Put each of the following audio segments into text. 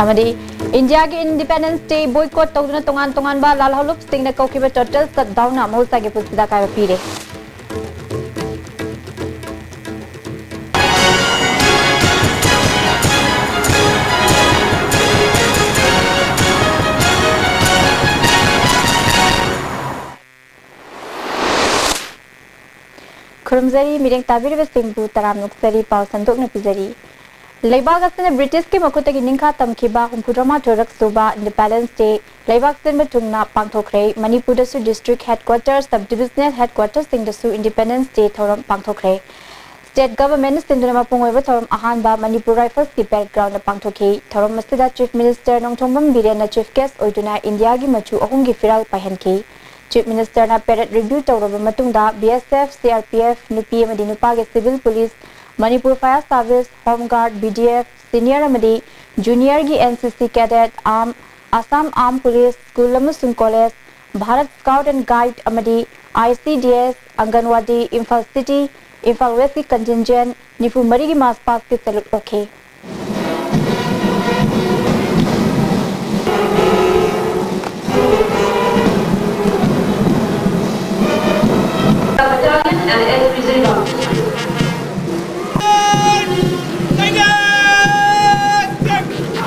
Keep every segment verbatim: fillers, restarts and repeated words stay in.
ꯑꯃꯗꯤ ꯏꯟꯗꯤꯌꯥꯒꯤ Independence Day boycott ꯇꯧꯗꯨꯅ ꯇꯣꯉꯥꯟ ꯇꯣꯉꯥꯟꯕ ꯂꯥꯜꯍꯧꯂꯨꯞꯁꯤꯡꯅ ꯀꯧꯈꯤꯕ total shutdownꯅ ꯃꯍꯧꯁꯥꯒꯤ ꯄꯨꯟꯁꯤꯗ ꯑꯀꯥꯏꯕ ꯄꯤꯔꯦ꯫ ꯈꯨꯔꯨꯝꯖꯔꯤ, ꯃꯤꯠꯌꯦꯡ ꯇꯥꯕꯤꯔꯤꯕꯁꯤꯡꯕꯨ ꯇꯔꯥꯝꯅ ꯑꯣꯛꯆꯔꯤ꯫ ꯄꯥꯎ ꯁꯟꯗꯣꯛꯅ ꯄꯤꯖꯔꯤ꯫ ꯂꯩꯕꯥꯛ ꯑꯁꯤꯅ ꯕ꯭ꯔꯤꯇꯤꯁꯀꯤ ꯃꯈꯨꯠꯇꯒꯤ ꯅꯤꯡꯈꯥ ꯇꯝꯈꯤꯕ ꯍꯨꯝꯐꯨꯇꯔꯥꯃꯥꯊꯣꯏꯔꯛ ꯁꯨꯕ Independence Day ꯂꯩꯕꯥꯛ ꯁꯤꯟꯕ ꯊꯨꯡꯅ ꯄꯥꯡꯊꯣꯛꯈ꯭ꯔꯦ꯫ ꯃꯅꯤꯄꯨꯔꯗꯁꯨ district headquarters, sub-divisional headquartersꯁꯤꯡꯗꯁꯨ Independence Day ꯊꯧꯔꯝ ꯄꯥꯡꯊꯣꯛꯈ꯭ꯔꯦ꯫ State government ꯁꯤꯟꯗꯨꯅ ꯃꯄꯨꯡ ꯑꯣꯏꯕ ꯊꯧꯔꯝ ꯑꯍꯥꯟꯕ ꯃꯅꯤꯄꯨꯔ Riflesꯀꯤ parade groundꯗ ꯄꯥꯡꯊꯣꯛꯈꯤ꯫ ꯊꯧꯔꯝ ꯑꯁꯤꯗ Chief Minister Nongthombam ꯕꯤꯔꯦꯟꯅ chief guest ꯑꯣꯏꯗꯨꯅ ꯏꯟꯗꯤꯌꯥꯒꯤ ꯃꯆꯨ ꯑꯍꯨꯝꯒꯤ ꯐꯤꯔꯥꯜ ꯄꯥꯏꯍꯟꯈꯤ꯫ Chief Ministerꯅ parade review ꯇꯧꯔꯕ ꯃꯇꯨꯡꯗ B S F, C R P F, ꯅꯨꯄꯤ ꯑꯃꯗꯤ ꯅꯨꯄꯥꯒꯤ civil police, Manipur Fire Service, Home Guard, B D F, senior ꯑꯃꯗꯤ juniorꯒꯤ N C C cadet, arm, Assam Armed Police, school ꯑꯃꯁꯨꯡ college, Bharat Scout and Guide ꯑꯃꯗꯤ I C D S, Anganwadi, Imphal City, Imphal Westꯀꯤ contingent ꯅꯤꯐꯨ ꯃꯔꯤꯒꯤ march pastꯀꯤ salute ꯂꯧꯈꯤ꯫ Battalion and S P J Round.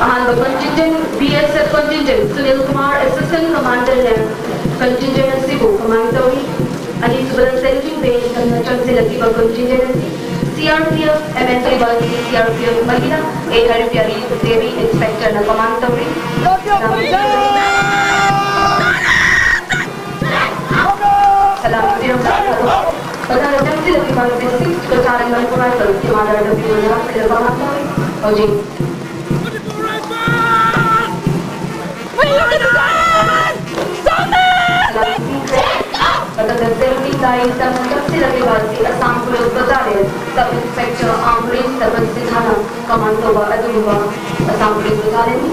ꯑꯍꯥꯟꯕ contingent, B S F contingent, Sunil Kumar, assistant commanderꯅ contingent ꯑꯁꯤꯕꯨ command ꯇꯧꯔꯤ꯫ ꯑꯅꯤꯁꯨꯕꯗ Sentry Base ꯇꯝꯅ ꯆꯪꯁꯤꯜꯂꯛꯂꯤꯕ contingent ꯑꯁꯤ C R P F, M N T C R P F ꯃꯍꯤꯂꯥ, A ꯍꯔꯤꯄ꯭ꯌꯥꯔꯤ Devi inspectorꯅ command ꯇꯧꯔꯤ꯫ ꯁꯂꯥꯝ ꯄꯤꯔꯝꯕ ꯃꯊꯪꯗ ꯆꯪꯁꯤꯜꯂꯛꯂꯤꯕ six Battalion Manipur Rifles commander W ꯅ command ꯇꯧꯔꯤ꯫ ꯍꯧꯖꯤꯛ ꯃꯇꯝꯗ seventeen ꯇꯥꯔꯤꯛ ꯇꯝꯅ ꯆꯪꯁꯤꯜꯂꯛꯂꯤꯕ ꯑꯁꯤ Assam Police Battalion, Sub Inspector Amrish Tapan Sinhana command ꯇꯧꯕ ꯑꯗꯨꯒꯨꯝꯕ Assam Police Battalionꯅꯤ꯫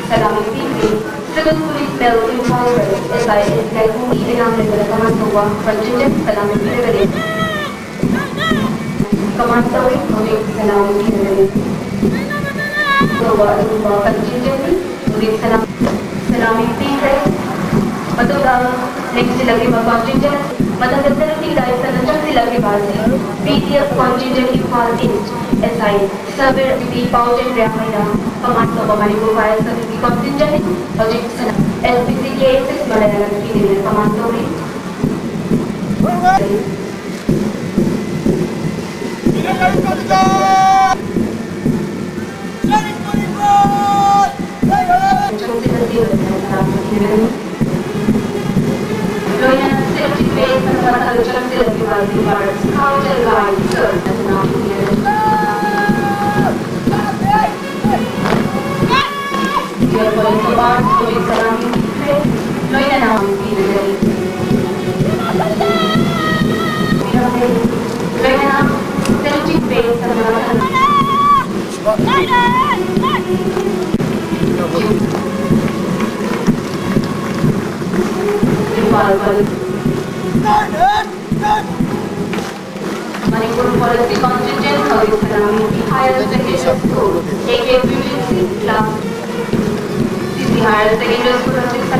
ꯁꯂꯥꯃꯤ ꯄꯤꯈ꯭ꯔꯦ꯫ Civil Police Male Imphal West, S I S ꯒꯥꯏꯈꯣꯡꯒꯤ ꯑꯌꯥꯝ ꯂꯩꯕꯗ command ꯇꯧꯕ contingent ꯁꯂꯥꯃꯤ ꯄꯤꯔꯒꯅꯤ꯫ ꯀꯃꯥꯟ ꯇꯧꯏ꯫ ꯍꯧꯖꯤꯛ ꯁꯅꯥꯃꯍꯤ ꯀꯤꯅꯒꯅꯤ꯫ ꯑꯆꯧꯕ ꯑꯗꯨꯒꯨꯝꯕ contingentꯅꯤ꯫ ꯍꯧꯖꯤꯛ ꯁꯅꯥ-, ꯁꯅꯥꯃꯍꯤ ꯄꯤꯈ꯭ꯔꯦ꯫ ꯃꯇꯨꯡꯗ ꯅꯤꯡꯁꯤꯜꯂꯛꯂꯤꯕ contingent, ꯃꯊꯪꯗ seventeen dice ꯑꯅ ꯆꯪꯁꯤꯜꯂꯛꯂꯤꯕ ꯑꯁꯤ B T F contingent Imphal East, S I Surveyor B P ꯄꯥꯎꯖꯦꯟ ꯔꯤꯌꯥꯃꯩꯅ command ꯇꯧꯕ ꯃꯅꯤꯄꯨꯔ Fire Serviceꯀꯤ contingentꯅꯤ꯫ ꯍꯧꯖꯤꯛ ꯁꯅꯥ-, S P C K six Malayalam ꯀꯤꯅꯒꯅ command ꯇꯧꯔꯤ꯫ Manipur Police Contingent, Higher Secondary School, A K Regency, class C C Higher Secondary School, Higher Secondary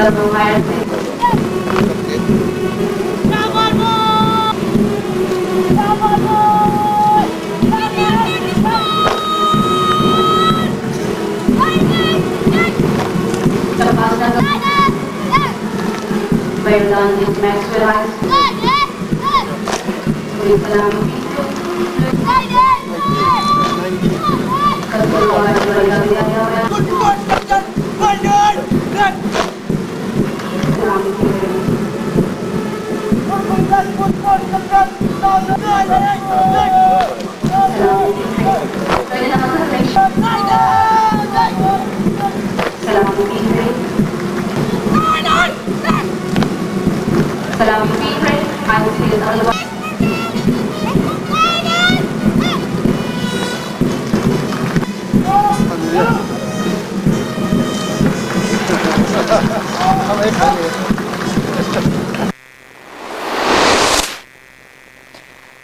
School, Higher Secondary School. Well done, Maxwell High School. Salam.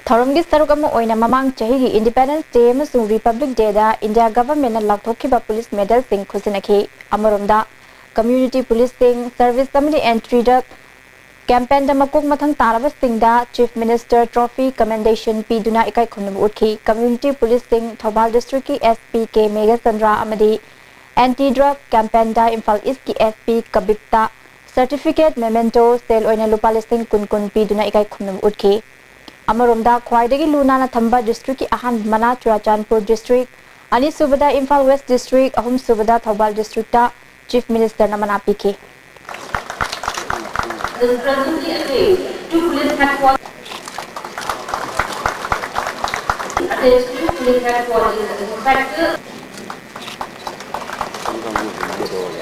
ꯊꯧꯔꯝꯒꯤ ꯁꯔꯨꯛ ꯑꯃ ꯑꯣꯏꯅ ꯃꯃꯥꯡ ꯆꯍꯤꯒꯤ Independence Day ꯑꯃꯁꯨꯡ Republic Day ꯗ India Government ꯅ ꯂꯥꯎꯊꯣꯛꯈꯤꯕ police medal ꯁꯤꯡ ꯈꯨꯠꯁꯤꯟꯅꯈꯤ꯫ ꯑꯃꯔꯣꯝꯗ, community police ꯁꯤꯡ, service ꯑꯃꯗꯤ anti drug campaign ꯗ ꯃꯀꯣꯛ ꯃꯊꯪ ꯇꯥꯔꯕꯁꯤꯡꯗ Chief Minister Trophy Commendation ꯄꯤꯗꯨꯅ ꯏꯀꯥꯏ ꯈꯨꯝꯅꯕ ꯎꯠꯈꯤ꯫ Community police ꯁꯤꯡ ꯊꯧꯕꯥꯜ district ꯀꯤ S P K ꯃꯦꯘꯆꯟꯗ꯭ꯔ ꯑꯃꯗꯤ anti drug campaign ꯗ ꯏꯝꯐꯥꯜ East ꯀꯤ S P ꯀꯕꯤꯞꯇ certificate, memento, ꯁꯦꯜ ꯑꯣꯏꯅ ꯂꯨꯄꯥ ꯂꯤꯁꯤꯡ ꯀꯨꯟ ꯀꯨꯟ ꯄꯤꯗꯨꯅ ꯏꯀꯥꯏ ꯈꯨꯝꯅꯕ ꯎꯠꯈꯤ꯫ ꯑꯃꯔꯣꯝꯗ, ꯈ꯭ꯋꯥꯏꯗꯒꯤ ꯂꯨ ꯅꯥꯟꯅ ꯊꯝꯕ district ꯀꯤ ꯑꯍꯥꯟꯕ ꯃꯅꯥ ꯆꯨꯔꯥꯆꯥꯟꯄꯨꯔ district, ꯑꯅꯤꯁꯨꯕꯗ ꯏꯝꯐꯥꯜ West district, ꯑꯍꯨꯝꯁꯨꯕꯗ ꯊꯧꯕꯥꯜ district ꯇ Chief Minister ꯅ ꯃꯅꯥ ꯄꯤꯈꯤ꯫ This presently attaches to police headquarters. Attaches to police headquarters as inspector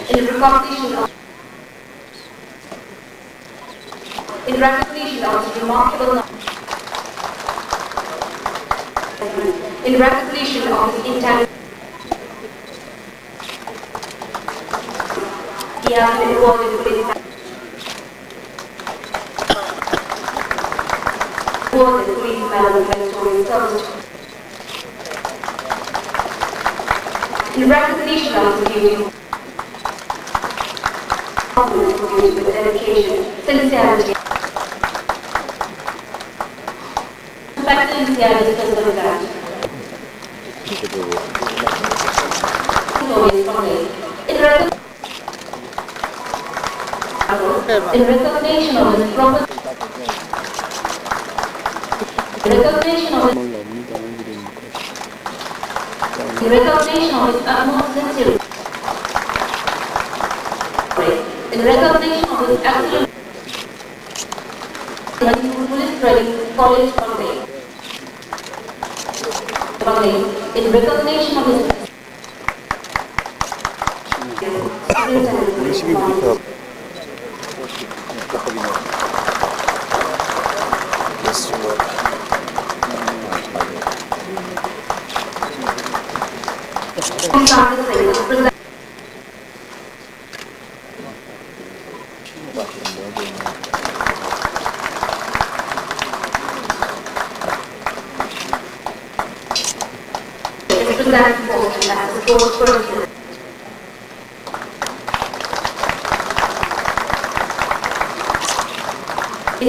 in recognition of, in recognition of his remarkable, in recognition of his intelligence. He has been awarded with, awarded with Medal of Meritorious Service. In recognition of his duty, with dedication, sincerity. Respected C I D Special Branch. In recognition of his proper, in recognition of his, in recognition of his utmost sincerity, in recognition of his excellent Police Training College, Panvel. Panvel, in recognition of his In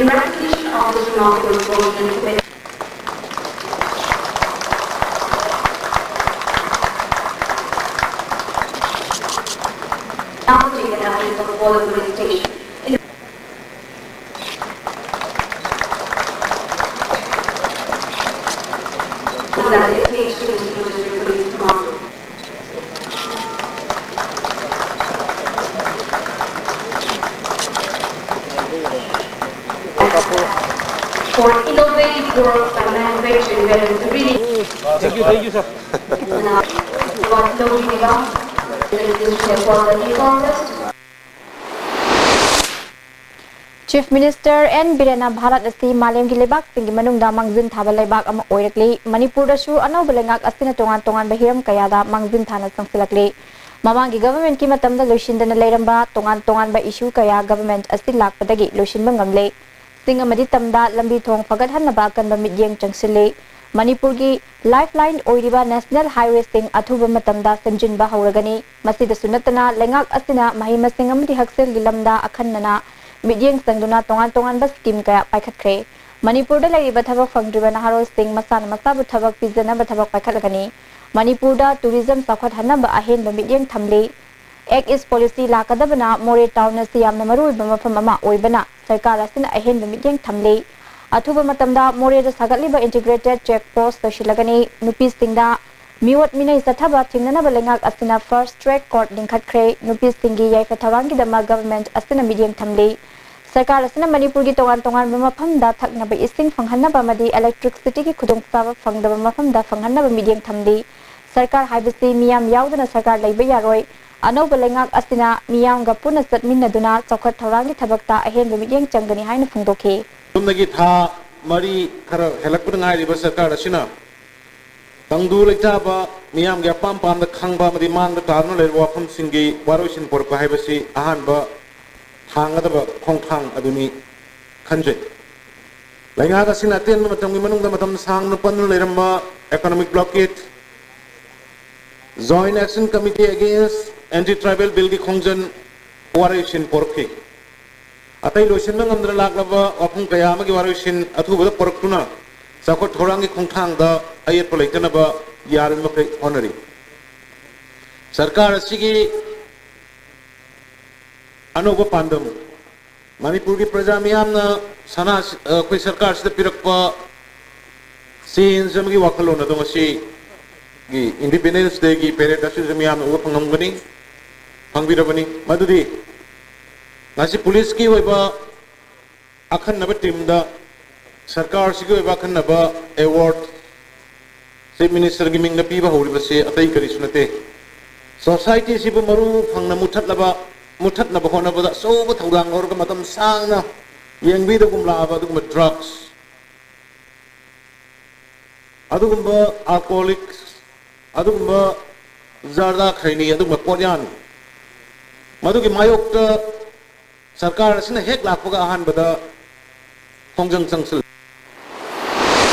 recognition of this remarkable performance and commitment, now take the National Football Presentation. For innovative work by manufacturing, where it's really Thank you, thank you, sir. Chief Minister N Birena Bharat ꯑꯁꯤ ꯃꯥꯂꯦꯝꯒꯤ ꯂꯩꯕꯥꯛꯁꯤꯡꯒꯤ ꯃꯅꯨꯡꯗ ꯃꯥꯡꯖꯤꯟ ꯊꯥꯕ ꯂꯩꯕꯥꯛ ꯑꯃ ꯑꯣꯏꯔꯛꯂꯤ꯫ ꯃꯅꯤꯄꯨꯔꯗꯁꯨ ꯑꯅꯧꯕ ꯂꯩꯉꯥꯛ ꯑꯁꯤꯅ ꯇꯣꯉꯥꯟ ꯇꯣꯉꯥꯟꯕ ꯍꯤꯔꯝ ꯀꯌꯥꯗ ꯃꯥꯡꯖꯤꯟ ꯊꯥꯅ ꯆꯪꯁꯤꯜꯂꯛꯂꯤ꯫ ꯃꯃꯥꯡꯒꯤ governmentꯀꯤ ꯃꯇꯝꯗ ꯂꯣꯏꯁꯤꯟꯗꯅ ꯂꯩꯔꯝꯕ ꯇꯣꯉꯥꯟ ꯇꯣꯉꯥꯟꯕ issue ꯀꯌꯥ government ꯑꯁꯤ ꯂꯥꯛꯄꯗꯒꯤ ꯂꯣꯏꯁꯤꯟꯕ ꯉꯝꯂꯦ꯫ ꯆꯤꯡ ꯑꯃꯗꯤ ꯇꯝꯗ ꯂꯝꯕꯤ ꯊꯣꯡ ꯐꯒꯠꯍꯟꯅꯕ ꯑꯀꯟꯕ ꯃꯤꯠꯌꯦꯡ ꯆꯪꯁꯤꯜꯂꯤ꯫ ꯃꯅꯤꯄꯨꯔꯒꯤ lifeline ꯑꯣꯏꯔꯤꯕ national highwayꯁꯤꯡ ꯑꯊꯨꯕ ꯃꯇꯝꯗ ꯁꯦꯝꯖꯤꯟꯕ ꯍꯧꯔꯒꯅꯤ꯫ ꯃꯁꯤꯗꯁꯨ ꯅꯠꯇꯅ, ꯂꯩꯉꯥꯛ ꯑꯁꯤꯅ ꯃꯍꯩ ꯃꯁꯤꯡ ꯑꯃꯗꯤ ꯍꯛꯁꯦꯜꯒꯤ ꯂꯝꯗ ꯑꯈꯟꯅꯅ ꯃꯤꯠꯌꯦꯡ ꯆꯪꯗꯨꯅ ꯇꯣꯉꯥꯟ ꯇꯣꯉꯥꯟꯕ scheme ꯀꯌꯥ ꯄꯥꯏꯈꯠꯈ꯭ꯔꯦ꯫ ꯃꯅꯤꯄꯨꯔꯗ ꯂꯩꯔꯤꯕ ꯊꯕꯛ ꯐꯪꯗ꯭ꯔꯤꯕ ꯅꯍꯥꯔꯣꯜꯁꯤꯡ ꯃꯁꯥꯅ ꯃꯁꯥꯕꯨ ꯊꯕꯛ ꯄꯤꯖꯅꯕ ꯊꯕꯛ ꯄꯥꯏꯈꯠꯂꯒꯅꯤ꯫ ꯃꯅꯤꯄꯨꯔꯗ tourism ꯆꯥꯎꯈꯠꯍꯟꯅꯕ ꯑꯍꯦꯟꯕ ꯃꯤꯠꯌꯦꯡ ꯊꯝꯂꯤ꯫ Act East policy ꯂꯥꯛꯀꯗꯕꯅ ꯃꯣꯔꯦ town ꯑꯁꯤ ꯌꯥꯝꯅ ꯃꯔꯨꯑꯣꯏꯕ ꯃꯐꯝ ꯑꯃ ꯑꯣꯏꯕꯅ ꯁꯔꯀꯥꯔ ꯑꯁꯤꯅ ꯑꯍꯦꯟꯕ ꯃꯤꯠꯌꯦꯡ ꯊꯝꯂꯤ꯫ ꯑꯊꯨꯕ ꯃꯇꯝꯗ ꯃꯣꯔꯦꯗ ꯁꯥꯒꯠꯂꯤꯕ integrated check post ꯂꯣꯏꯁꯤꯜꯂꯒꯅꯤ꯫ ꯅꯨꯄꯤꯁꯤꯡꯗ ꯃꯤꯑꯣꯠ ꯃꯤꯅꯩ ꯆꯠꯊꯕ ꯊꯤꯡꯅꯅꯕ ꯂꯩꯉꯥꯛ ꯑꯁꯤꯅ fast track court ꯂꯤꯡꯈꯠꯈ꯭ꯔꯦ꯫ ꯅꯨꯄꯤꯁꯤꯡꯒꯤ ꯌꯥꯏꯐ ꯊꯧꯔꯥꯡꯒꯤꯗꯃꯛ government ꯑꯁꯤꯅ ꯃꯤꯠꯌꯦꯡ ꯊꯝꯂꯤ꯫ ꯁꯔꯀꯥꯔ ꯑꯁꯤꯅ ꯃꯅꯤꯄꯨꯔꯒꯤ ꯇꯣꯉꯥꯟ ꯇꯣꯉꯥꯟꯕ ꯃꯐꯝꯗ ꯊꯛꯅꯕ ꯏꯁꯤꯡ ꯐꯪꯍꯟꯅꯕ ꯑꯃꯗꯤ electricityꯒꯤ ꯈꯨꯗꯣꯡꯆꯥꯕ ꯐꯪꯗꯕ ꯃꯐꯝꯗ ꯐꯪꯍꯟꯅꯕ ꯃꯤꯠꯌꯦꯡ ꯊꯝꯂꯤ꯫ ꯁꯔꯀꯥꯔ ꯍꯥꯏꯕꯁꯤ ꯃꯤꯌꯥꯝ ꯌꯥꯎꯗꯅ ꯁꯔꯀꯥꯔ ꯂꯩꯕ ꯌꯥꯔꯣꯏ꯫ ꯑꯅꯧꯕ ꯂꯩꯉꯥꯛ ꯑꯁꯤꯅ ꯃꯤꯌꯥꯝꯒ ꯄꯨꯟꯅ ꯆꯠꯃꯤꯟꯅꯗꯨꯅ ꯆꯥꯎꯈꯠ ꯊꯧꯔꯥꯡꯒꯤ ꯊꯕꯛꯇ ꯑꯍꯦꯟꯕ ꯃꯤꯠꯌꯦꯡ ꯆꯪꯒꯅꯤ ꯍꯥꯏꯅ ꯐꯣꯡꯗꯣꯛꯈꯤ꯫ ꯆꯨꯝꯅꯒꯤ ꯊꯥ ꯃꯔꯤ ꯈꯔ ꯍꯦꯜꯂꯛꯄꯗ ꯉꯥꯏꯔꯤꯕ ꯁꯔꯀꯥꯔ ꯑꯁꯤꯅ ꯇꯪꯗꯨ ꯂꯩꯇꯥꯕ, ꯃꯤꯌꯥꯝꯒꯤ ꯑꯄꯥꯝ ꯄꯥꯝꯗ ꯈꯪꯕ ꯑꯃꯗꯤ ꯃꯥꯡꯗ ꯇꯥꯗꯨꯅ ꯂꯩꯔꯕ ꯋꯥꯐꯝꯁꯤꯡꯒꯤ ꯋꯥꯔꯣꯏꯁꯤꯟ ꯄꯨꯔꯛꯄ ꯍꯥꯏꯕꯁꯤ ꯑꯍꯥꯟꯕ ꯊꯥꯡꯒꯗꯕ ꯈꯣꯡꯊꯥꯡ ꯑꯗꯨꯅꯤ ꯈꯟꯖꯩ꯫ ꯂꯩꯉꯥꯛ ꯑꯁꯤꯅ ꯑꯇꯦꯟꯕ ꯃꯇꯝꯒꯤ ꯃꯅꯨꯡꯗ ꯃꯇꯝ ꯁꯥꯡꯅ ꯄꯟꯗꯨꯅ ꯂꯩꯔꯝꯕ economic blockade, Joint Action Committee Against Anti Tribal Billꯒꯤ ꯈꯣꯡꯖꯪ, ꯋꯥꯔꯣꯏꯁꯤꯟ ꯄꯣꯔꯛꯈꯤ꯫ ꯑꯇꯩ ꯂꯣꯏꯁꯤꯟꯕ ꯉꯝꯗꯅ ꯂꯥꯛꯂꯕ ꯋꯥꯐꯝ ꯀꯌꯥ ꯑꯃꯒꯤ ꯋꯥꯔꯣꯏꯁꯤꯟ ꯑꯊꯨꯕꯗ ꯄꯨꯔꯛꯇꯨꯅ ꯆꯥꯎꯈꯠ ꯊꯧꯔꯥꯡꯒꯤ ꯈꯣꯡꯊꯥꯡꯗ ꯑꯌꯦꯠꯄ ꯂꯩꯇꯅꯕ ꯌꯥꯔꯤꯕ ꯃꯈꯩ ꯍꯣꯠꯅꯔꯤ꯫ ꯁꯔꯀꯥꯔ ꯑꯁꯤꯒꯤ ꯑꯅꯧꯕ ꯄꯥꯟꯗꯝ, ꯃꯅꯤꯄꯨꯔꯒꯤ ꯄ꯭ꯔꯖꯥ ꯃꯤꯌꯥꯝꯅ ꯁꯅꯥ, ꯑꯩꯈꯣꯏ ꯁꯔꯀꯥꯔꯁꯤꯗ ꯄꯤꯔꯛꯄ change ꯑꯃꯒꯤ ꯋꯥꯈꯜꯂꯣꯟ ꯑꯗꯣ ꯉꯁꯤꯒꯤ Independence Dayꯒꯤ parade ꯑꯁꯤꯗ ꯃꯤꯌꯥꯝꯅ ꯎꯕ ꯐꯪꯉꯝꯒꯅꯤ, ꯐꯪꯕꯤꯔꯕꯅꯤ꯫ ꯃꯗꯨꯗꯤ ꯉꯁꯤ ꯄꯨꯂꯤꯁꯀꯤ ꯑꯣꯏꯕ ꯑꯈꯟꯅꯕ teamꯗ ꯁꯔꯀꯥꯔꯁꯤꯒꯤ ꯑꯣꯏꯕ ꯑꯈꯟꯅꯕ award Chief Ministerꯒꯤ ꯃꯤꯡꯗ ꯄꯤꯕ ꯍꯧꯔꯤꯕꯁꯤ ꯑꯇꯩ ꯀꯔꯤꯁꯨ ꯅꯠꯇꯦ꯫ Societyꯁꯤꯕꯨ ꯃꯔꯨ ꯐꯪꯅ ꯃꯨꯠꯊꯠꯂꯕ, ꯃꯨꯠꯊꯠꯅꯕ ꯍꯣꯠꯅꯕꯗ ꯑꯆꯧꯕ ꯊꯧꯗꯥꯡ ꯂꯧꯔꯒ ꯃꯇꯝ ꯁꯥꯡꯅ ꯌꯦꯡꯕꯤꯗꯒꯨꯝ ꯂꯥꯛꯑꯕ ꯑꯗꯨꯒꯨꯝꯕ drugs, ꯑꯗꯨꯒꯨꯝꯕ alcoholics, ꯑꯗꯨꯒꯨꯝꯕ ꯖꯔꯗꯥ ꯈꯩꯅꯤ, ꯑꯗꯨꯒꯨꯝꯕ ꯄꯣꯠꯌꯥꯟ, ꯃꯗꯨꯒꯤ ꯃꯥꯌꯣꯛꯇ ꯁꯔꯀꯥꯔ ꯑꯁꯤꯅ ꯍꯦꯛ ꯂꯥꯛꯄꯒ ꯑꯍꯥꯟꯕꯗ ꯈꯣꯡꯖꯪ ꯆꯪꯁꯤꯜꯂꯤ꯫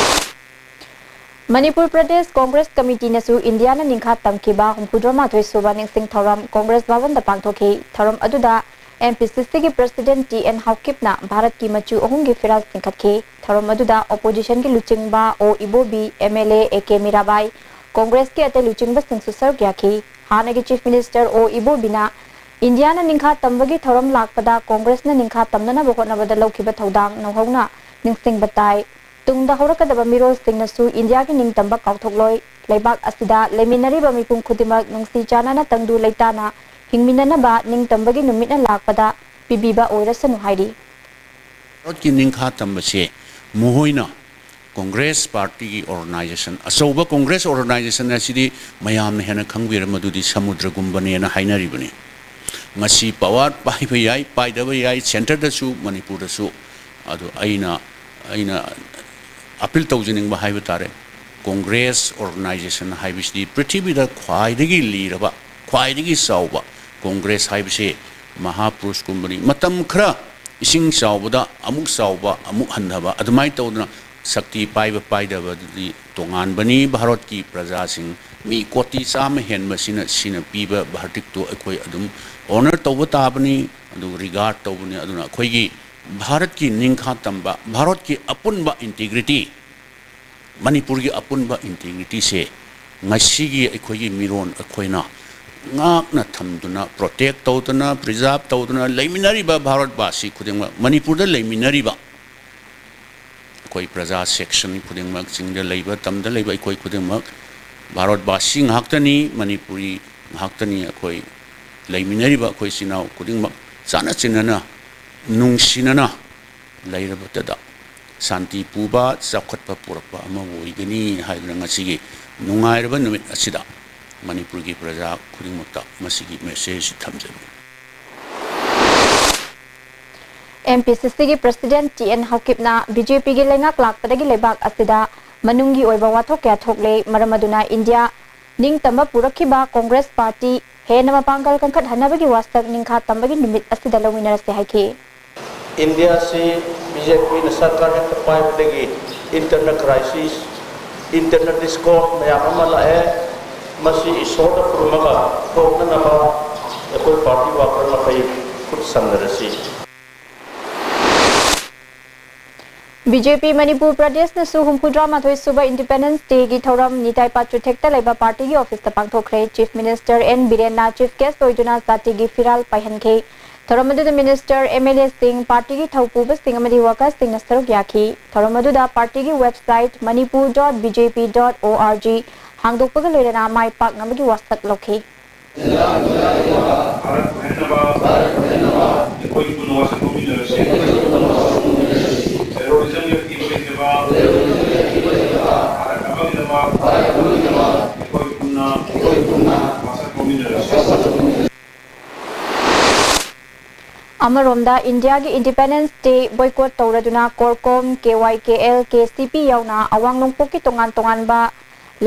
ꯃꯅꯤꯄꯨꯔ ꯄ꯭ꯔꯗꯦꯁ ꯀꯣꯡꯒ꯭ꯔꯦꯁ ꯀꯃꯤꯇꯤꯅꯁꯨ ꯏꯟꯗꯤꯌꯥꯅ ꯅꯤꯡꯈꯥ ꯇꯝꯈꯤꯕ ꯍꯨꯝꯐꯨꯇꯔꯥꯃꯥꯊꯣꯏ ꯁꯨꯕ ꯅꯤꯡꯁꯤꯡ ꯊꯧꯔꯝ ꯀꯣꯡꯒ꯭ꯔꯦꯁ ꯚꯕꯟꯗ ꯄꯥꯡꯊꯣꯛꯈꯤ꯫ ꯊꯧꯔꯝ ꯑꯗꯨꯗ MPCCꯒꯤ president T N ꯍꯥꯎꯀꯤꯞꯅ ꯚꯥꯔꯠꯀꯤ ꯃꯆꯨ ꯑꯍꯨꯝꯒꯤ ꯐꯤꯔꯥꯜ ꯆꯤꯡꯈꯠꯈꯤ꯫ ꯊꯧꯔꯝ ꯑꯗꯨꯗ oppositionꯒꯤ ꯂꯨꯆꯤꯡꯕ ꯑꯣ ꯏꯕꯣꯕꯤ, MLA A K ꯃꯤꯔꯥꯕꯥꯏ, ꯀꯣꯡꯒ꯭ꯔꯦꯁꯀꯤ ꯑꯇꯩ ꯂꯨꯆꯤꯡꯕꯁꯤꯡꯁꯨ ꯁꯔꯨꯛ ꯌꯥꯈꯤ꯫ ꯍꯥꯟꯅꯒꯤ Chief Minister ꯑꯣ ꯏꯕꯣꯕꯤꯅ ꯏꯟꯗꯤꯌꯥꯅ ꯅꯤꯡꯈꯥ ꯇꯝꯕꯒꯤ ꯊꯧꯔꯝ ꯂꯥꯛꯄꯗ ꯀꯣꯡꯒ꯭ꯔꯦꯁꯅ ꯅꯤꯡꯈꯥ ꯇꯝꯅꯅꯕ ꯍꯣꯠꯅꯕꯗ ꯂꯧꯈꯤꯕ ꯊꯧꯗꯥꯡ ꯅꯧꯍꯧꯅ ꯅꯤꯡꯁꯤꯡꯕ ꯇꯥꯏ꯫ ꯇꯨꯡꯗ ꯍꯧꯔꯛꯀꯗꯕ ꯃꯤꯔꯣꯜꯁꯤꯡꯅꯁꯨ ꯏꯟꯗꯤꯌꯥꯒꯤ ꯅꯤꯡꯇꯝꯕ ꯀꯥꯎꯊꯣꯛꯂꯣꯏ꯫ ꯂꯩꯕꯥꯛ ꯑꯁꯤꯗ ꯂꯩꯃꯤꯟꯅꯔꯤꯕ ꯃꯤꯄꯨꯝ ꯈꯨꯗꯤꯡꯃꯛ ꯅꯨꯡꯁꯤ ꯆꯥꯟꯅꯅ ꯇꯪꯗꯨ ꯂꯩꯇꯥꯅ ꯍꯤꯡꯃꯤꯟꯅꯅꯕ ꯅꯤꯡꯇꯝꯕꯒꯤ ꯅꯨꯃꯤꯠꯅ ꯂꯥꯛꯄꯗ ꯄꯤꯕꯤꯕ ꯑꯣꯏꯔꯁꯅꯨ ꯍꯥꯏꯔꯤ꯫ ꯚꯥꯔꯠꯀꯤ ꯅꯤꯡꯈꯥ ꯇꯝꯕꯁꯦ ꯃꯈꯣꯏꯅ ꯀꯣꯡꯒ꯭ꯔꯦꯁ ꯄꯥꯔꯇꯤꯒꯤ organization, ꯑꯆꯧꯕ ꯀꯣꯡꯒ꯭ꯔꯦꯁ organization ꯑꯁꯤꯗꯤ ꯃꯌꯥꯝꯅ ꯍꯦꯟꯅ ꯈꯪꯕꯤꯔ ꯃꯗꯨꯗꯤ ꯁꯃꯨꯗ꯭ꯔꯒꯨꯝꯕꯅꯦꯅ ꯍꯥꯏꯅꯔꯤꯕꯅꯤ꯫ ꯉꯁꯤ power ꯄꯥꯏꯕ ꯌꯥꯏ, ꯄꯥꯏꯗꯕ ꯌꯥꯏ, centreꯗꯁꯨ, ꯃꯅꯤꯄꯨꯔꯗꯁꯨ꯫ ꯑꯗꯨ ꯑꯩꯅ, ꯑꯩꯅ appeal ꯇꯧꯖꯅꯤꯡꯕ ꯍꯥꯏꯕ ꯇꯥꯔꯦ, ꯀꯣꯡꯒ꯭ꯔꯦꯁ organization ꯍꯥꯏꯕꯁꯤꯗꯤ ꯄ꯭ꯔꯤꯊꯤꯕꯤꯗ ꯈ꯭ꯋꯥꯏꯗꯒꯤ ꯂꯤꯔꯕ, ꯈ꯭ꯋꯥꯏꯗꯒꯤ ꯆꯥꯎꯕ ꯀꯣꯡꯒ꯭ꯔꯦꯁ ꯍꯥꯏꯕꯁꯤ ꯃꯍꯥꯄꯨꯔꯨꯁꯀꯨꯝꯕꯅꯤ꯫ ꯃꯇꯝ ꯈꯔ ꯏꯁꯤꯡ ꯆꯥꯎꯕꯗ ꯑꯃꯨꯛ ꯆꯥꯎꯕ, ꯑꯃꯨꯛ ꯍꯟꯊꯕ, ꯑꯗꯨꯃꯥꯏꯅ ꯇꯧꯗꯅ ꯁꯛꯇꯤ ꯄꯥꯏꯕ ꯄꯥꯏꯗꯕꯗꯨꯗꯤ ꯇꯣꯉꯥꯟꯕꯅꯤ꯫ ꯚꯥꯔꯠꯀꯤ ꯄ꯭ꯔꯖꯥꯁꯤꯡ ꯃꯤ ꯀꯣꯇꯤ ꯆꯥꯝꯃ ꯍꯦꯟꯕꯁꯤꯅ ꯁꯤꯅ ꯄꯤꯕ verdict ꯇꯨ ꯑꯩꯈꯣꯏ ꯑꯗꯨꯝ honor ꯇꯧꯕ ꯇꯥꯕꯅꯤ, ꯑꯗꯨꯒ regard ꯇꯧꯕꯅꯤ꯫ ꯑꯗꯨꯅ ꯑꯩꯈꯣꯏꯒꯤ ꯚꯥꯔꯠꯀꯤ ꯅꯤꯡꯈꯥ ꯇꯝꯕ, ꯚꯥꯔꯠꯀꯤ ꯑꯄꯨꯟꯕ integrity, ꯃꯅꯤꯄꯨꯔꯒꯤ ꯑꯄꯨꯟꯕ integrity ꯁꯦ ꯉꯁꯤꯒꯤ ꯑꯩꯈꯣꯏꯒꯤ ꯃꯤꯔꯣꯟ ꯑꯩꯈꯣꯏꯅ ꯉꯥꯛꯅ ꯊꯝꯗꯨꯅ, protect ꯇꯧꯗꯨꯅ, preserve ꯇꯧꯗꯨꯅ ꯂꯩꯃꯤꯟꯅꯔꯤꯕ ꯚꯥꯔꯠꯕꯥꯁꯤ ꯈꯨꯗꯤꯡꯃꯛ, ꯃꯅꯤꯄꯨꯔꯗ ꯂꯩꯃꯤꯟꯅꯔꯤꯕ ꯑꯩꯈꯣꯏ ꯄ꯭ꯔꯖꯥ section ꯈꯨꯗꯤꯡꯃꯛ, ꯆꯤꯡꯗ ꯂꯩꯕ, ꯇꯝꯗ ꯂꯩꯕ ꯑꯩꯈꯣꯏ ꯈꯨꯗꯤꯡꯃꯛ ꯚꯥꯔꯠꯕꯥꯁꯤ ꯉꯥꯛꯇꯅꯤ, ꯃꯅꯤꯄꯨꯔꯤ ꯉꯥꯛꯇꯅꯤ꯫ ꯑꯩꯈꯣꯏ ꯂꯩꯃꯤꯟꯅꯔꯤꯕ ꯑꯩꯈꯣꯏ ꯏꯆꯤꯟ ꯏꯅꯥꯎ ꯈꯨꯗꯤꯡꯃꯛ ꯆꯥꯟꯅ ꯆꯤꯟꯅꯅ, ꯅꯨꯡꯁꯤꯅꯅ ꯂꯩꯔꯕꯇꯗ ꯁꯥꯟꯇꯤ ꯄꯨꯕ, ꯆꯥꯎꯈꯠꯄ ꯄꯨꯔꯛꯄ ꯑꯃ ꯑꯣꯏꯒꯅꯤ ꯍꯥꯏꯗꯨꯅ ꯉꯁꯤꯒꯤ ꯅꯨꯡꯉꯥꯏꯔꯕ ꯅꯨꯃꯤꯠ ꯑꯁꯤꯗ ꯃꯅꯤꯄꯨꯔꯒꯤ ꯄ꯭ꯔꯖꯥ ꯈꯨꯗꯤꯡꯃꯛꯇ ꯃꯁꯤꯒꯤ message ꯊꯝꯖꯕꯅꯤ꯫ ꯑꯦꯝ ꯄꯤ ꯁꯤ ꯁꯤꯒꯤ president ꯇꯤ ꯑꯦꯟ ꯍꯧꯀꯤꯞꯅ ꯕꯤ ꯖꯦ ꯄꯤꯒꯤ ꯂꯩꯉꯥꯛ ꯂꯥꯛꯄꯗꯒꯤ ꯂꯩꯕꯥꯛ ꯑꯁꯤꯗ ꯃꯅꯨꯡꯒꯤ ꯑꯣꯏꯕ ꯋꯥꯊꯣꯛ ꯀꯌꯥ ꯊꯣꯛꯂꯦ, ꯃꯔꯝ ꯑꯗꯨꯅ ꯏꯟꯗꯤꯌꯥ ꯅꯤꯡꯇꯝꯕ ꯄꯨꯔꯛꯈꯤꯕ ꯀꯣꯡꯒ꯭ꯔꯦꯁ ꯄꯥꯔꯇꯤ ꯍꯦꯟꯅ ꯃꯄꯥꯡꯒꯜ ꯀꯟꯈꯠꯍꯟꯅꯕꯒꯤ ꯋꯥꯁꯛ ꯅꯤꯡꯈꯥ ꯇꯝꯕꯒꯤ ꯅꯨꯃꯤꯠ ꯑꯁꯤꯗ ꯂꯧꯃꯤꯟꯅꯔꯁꯤ ꯍꯥꯏꯈꯤ꯫ ꯏꯟꯗꯤꯌꯥꯁꯤ ꯕꯤ ꯖꯦ ꯄꯤꯅ ꯁꯔꯀꯥꯔ ꯍꯦꯛꯇ ꯄꯥꯏꯕꯗꯒꯤ internal crisis, internal discord ꯃꯌꯥꯝ ꯑꯃ ꯂꯥꯛꯑꯦ꯫ ꯃꯁꯤ ꯏꯁꯣꯔꯗ ꯈꯨꯔꯨꯝꯃꯒ ꯊꯣꯛꯅꯅꯕ ꯑꯩꯈꯣꯏ party worker ꯃꯈꯩ ꯈꯨꯠ ꯁꯝꯅꯔꯁꯤ꯫ ꯕꯤ ꯖꯦ ꯄꯤ ꯃꯅꯤꯄꯨꯔ ꯄ꯭ꯔꯗꯦꯁꯅꯁꯨ ꯍꯨꯝꯐꯨꯇꯔꯥꯃꯥꯊꯣꯏ ꯁꯨꯕ Independence Day ꯒꯤ ꯊꯧꯔꯝ ꯅꯤꯇꯥꯏ ꯄꯥꯠꯆꯨꯊꯦꯛꯇ ꯂꯩꯕ ꯄꯥꯔꯇꯤꯒꯤ ꯑꯣꯐꯤꯁꯇ ꯄꯥꯡꯊꯣꯛꯈ꯭ꯔꯦ꯫ ꯆꯤꯐ ꯃꯤꯅꯤꯁꯇꯔ ꯑꯦꯟ ꯕꯤꯔꯦꯟꯅ ꯆꯤꯐ ꯒꯦꯁ ꯑꯣꯏꯗꯨꯅ ꯖꯥꯇꯤꯒꯤ ꯐꯤꯔꯥꯜ ꯄꯥꯏꯍꯟꯈꯤ꯫ ꯊꯧꯔꯝ ꯑꯗꯨꯗ ꯃꯤꯅꯤꯁꯇꯔ, ꯑꯦꯝ ꯑꯦꯜ ꯑꯦꯁꯤꯡ, ꯄꯥꯔꯇꯤꯒꯤ ꯊꯧꯄꯨꯕꯁꯤꯡ ꯑꯃꯗꯤ ꯋꯥꯔꯀꯔꯁꯤꯡꯅ ꯁꯔꯨꯛ ꯌꯥꯈꯤ꯫ ꯊꯧꯔꯝ ꯑꯗꯨꯗ ꯄꯥꯔꯇꯤꯒꯤ website manipur dot b j p dot o r g ꯍꯥꯡꯗꯣꯛꯄꯒ ꯂꯣꯏꯅꯅ ꯃꯥꯏ ꯄꯥꯛꯅꯕꯒꯤ ꯋꯥꯁꯛ ꯂꯧꯈꯤ꯫ ꯚꯥꯔꯠ ꯄꯨꯅꯅꯕ ꯑꯩꯈꯣꯏ ꯄꯨꯟꯅ ꯋꯥꯁꯛ ꯂꯧꯃꯤꯟꯅꯔꯁꯤ꯫ Terrorism ꯒꯤ ꯑꯀꯤꯕ ꯂꯩꯇꯕ ꯚꯥꯔꯠ ꯑꯃꯒꯤꯗꯃꯛ ꯑꯩꯈꯣꯏ ꯄꯨꯟꯅ ꯋꯥꯁꯛ ꯂꯧꯃꯤꯟꯅꯔꯁꯤ꯫ ꯑꯃꯔꯣꯝꯗ ꯏꯟꯗꯤꯌꯥꯒꯤ Independence Day boycott ꯇꯧꯔꯗꯨꯅ ꯀꯣꯔꯀꯣꯝ, K Y K L, K C P ꯌꯥꯎꯅ ꯑꯋꯥꯡ ꯅꯣꯡꯄꯣꯛꯀꯤ ꯇꯣꯉꯥꯟ ꯇꯣꯉꯥꯟꯕ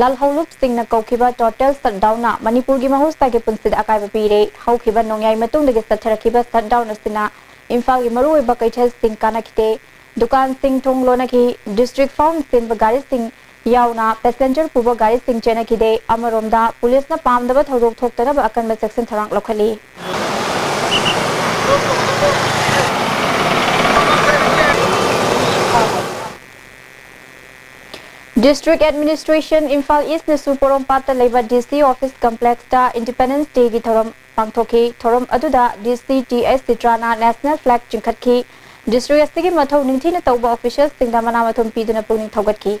ꯂꯥꯜꯍꯧꯂꯨꯞꯁꯤꯡꯅ ꯀꯧꯈꯤꯕ total shutdownꯅ ꯃꯅꯤꯄꯨꯔꯒꯤ ꯃꯍꯧꯁꯥꯒꯤ ꯄꯨꯟꯁꯤꯗ ꯑꯀꯥꯏꯕ ꯄꯤꯔꯦ꯫ ꯍꯧꯈꯤꯕ ꯅꯣꯡꯌꯥꯏ ꯃꯇꯨꯡꯗꯒꯤ ꯆꯠꯊꯔꯛꯈꯤꯕ shutdown ꯑꯁꯤꯅ ꯏꯝꯐꯥꯜꯒꯤ ꯃꯔꯨꯑꯣꯏꯕ ꯀꯩꯊꯦꯜꯁꯤꯡ ꯀꯥꯅꯈꯤꯗꯦ꯫ ꯗꯨꯀꯥꯟꯁꯤꯡ ꯊꯣꯡ ꯂꯣꯟꯅꯈꯤ꯫ District ꯐꯥꯎꯅ ꯆꯦꯟꯕ ꯒꯥꯔꯤꯁꯤꯡ ꯌꯥꯎꯅ passenger ꯄꯨꯕ ꯒꯥꯔꯤꯁꯤꯡ ꯆꯦꯟꯅꯈꯤꯗꯦ꯫ ꯑꯃꯔꯣꯝꯗ, ꯄꯨꯂꯤꯁꯅ ꯄꯥꯝꯗꯕ ꯊꯧꯗꯣꯛ ꯊꯣꯛꯇꯅꯕ ꯑꯀꯟꯕ ꯆꯦꯛꯁꯤꯟ ꯊꯧꯔꯥꯡ ꯂꯧꯈꯠꯂꯤ꯫ District Administration ꯏꯝꯐꯥꯜ ꯏꯁꯅꯁꯨ ꯄꯣꯔꯣꯝꯄꯥꯠꯇ ꯂꯩꯕ D C office complexꯇ Independence Dayꯒꯤ ꯊꯧꯔꯝ ꯄꯥꯡꯊꯣꯛꯈꯤ꯫ ꯊꯧꯔꯝ ꯑꯗꯨꯗ D C T S ꯆꯤꯇ꯭ꯔꯥꯅ national flag ꯆꯤꯡꯈꯠꯈꯤ꯫ District ꯑꯁꯤꯒꯤ ꯃꯊꯧ ꯅꯤꯡꯊꯤꯅ ꯇꯧꯕ officialꯁꯤꯡꯗ ꯃꯅꯥ ꯃꯊꯨꯝ ꯄꯤꯗꯨꯅ ꯄꯨꯛꯅꯤꯡ ꯊꯧꯒꯠꯈꯤ꯫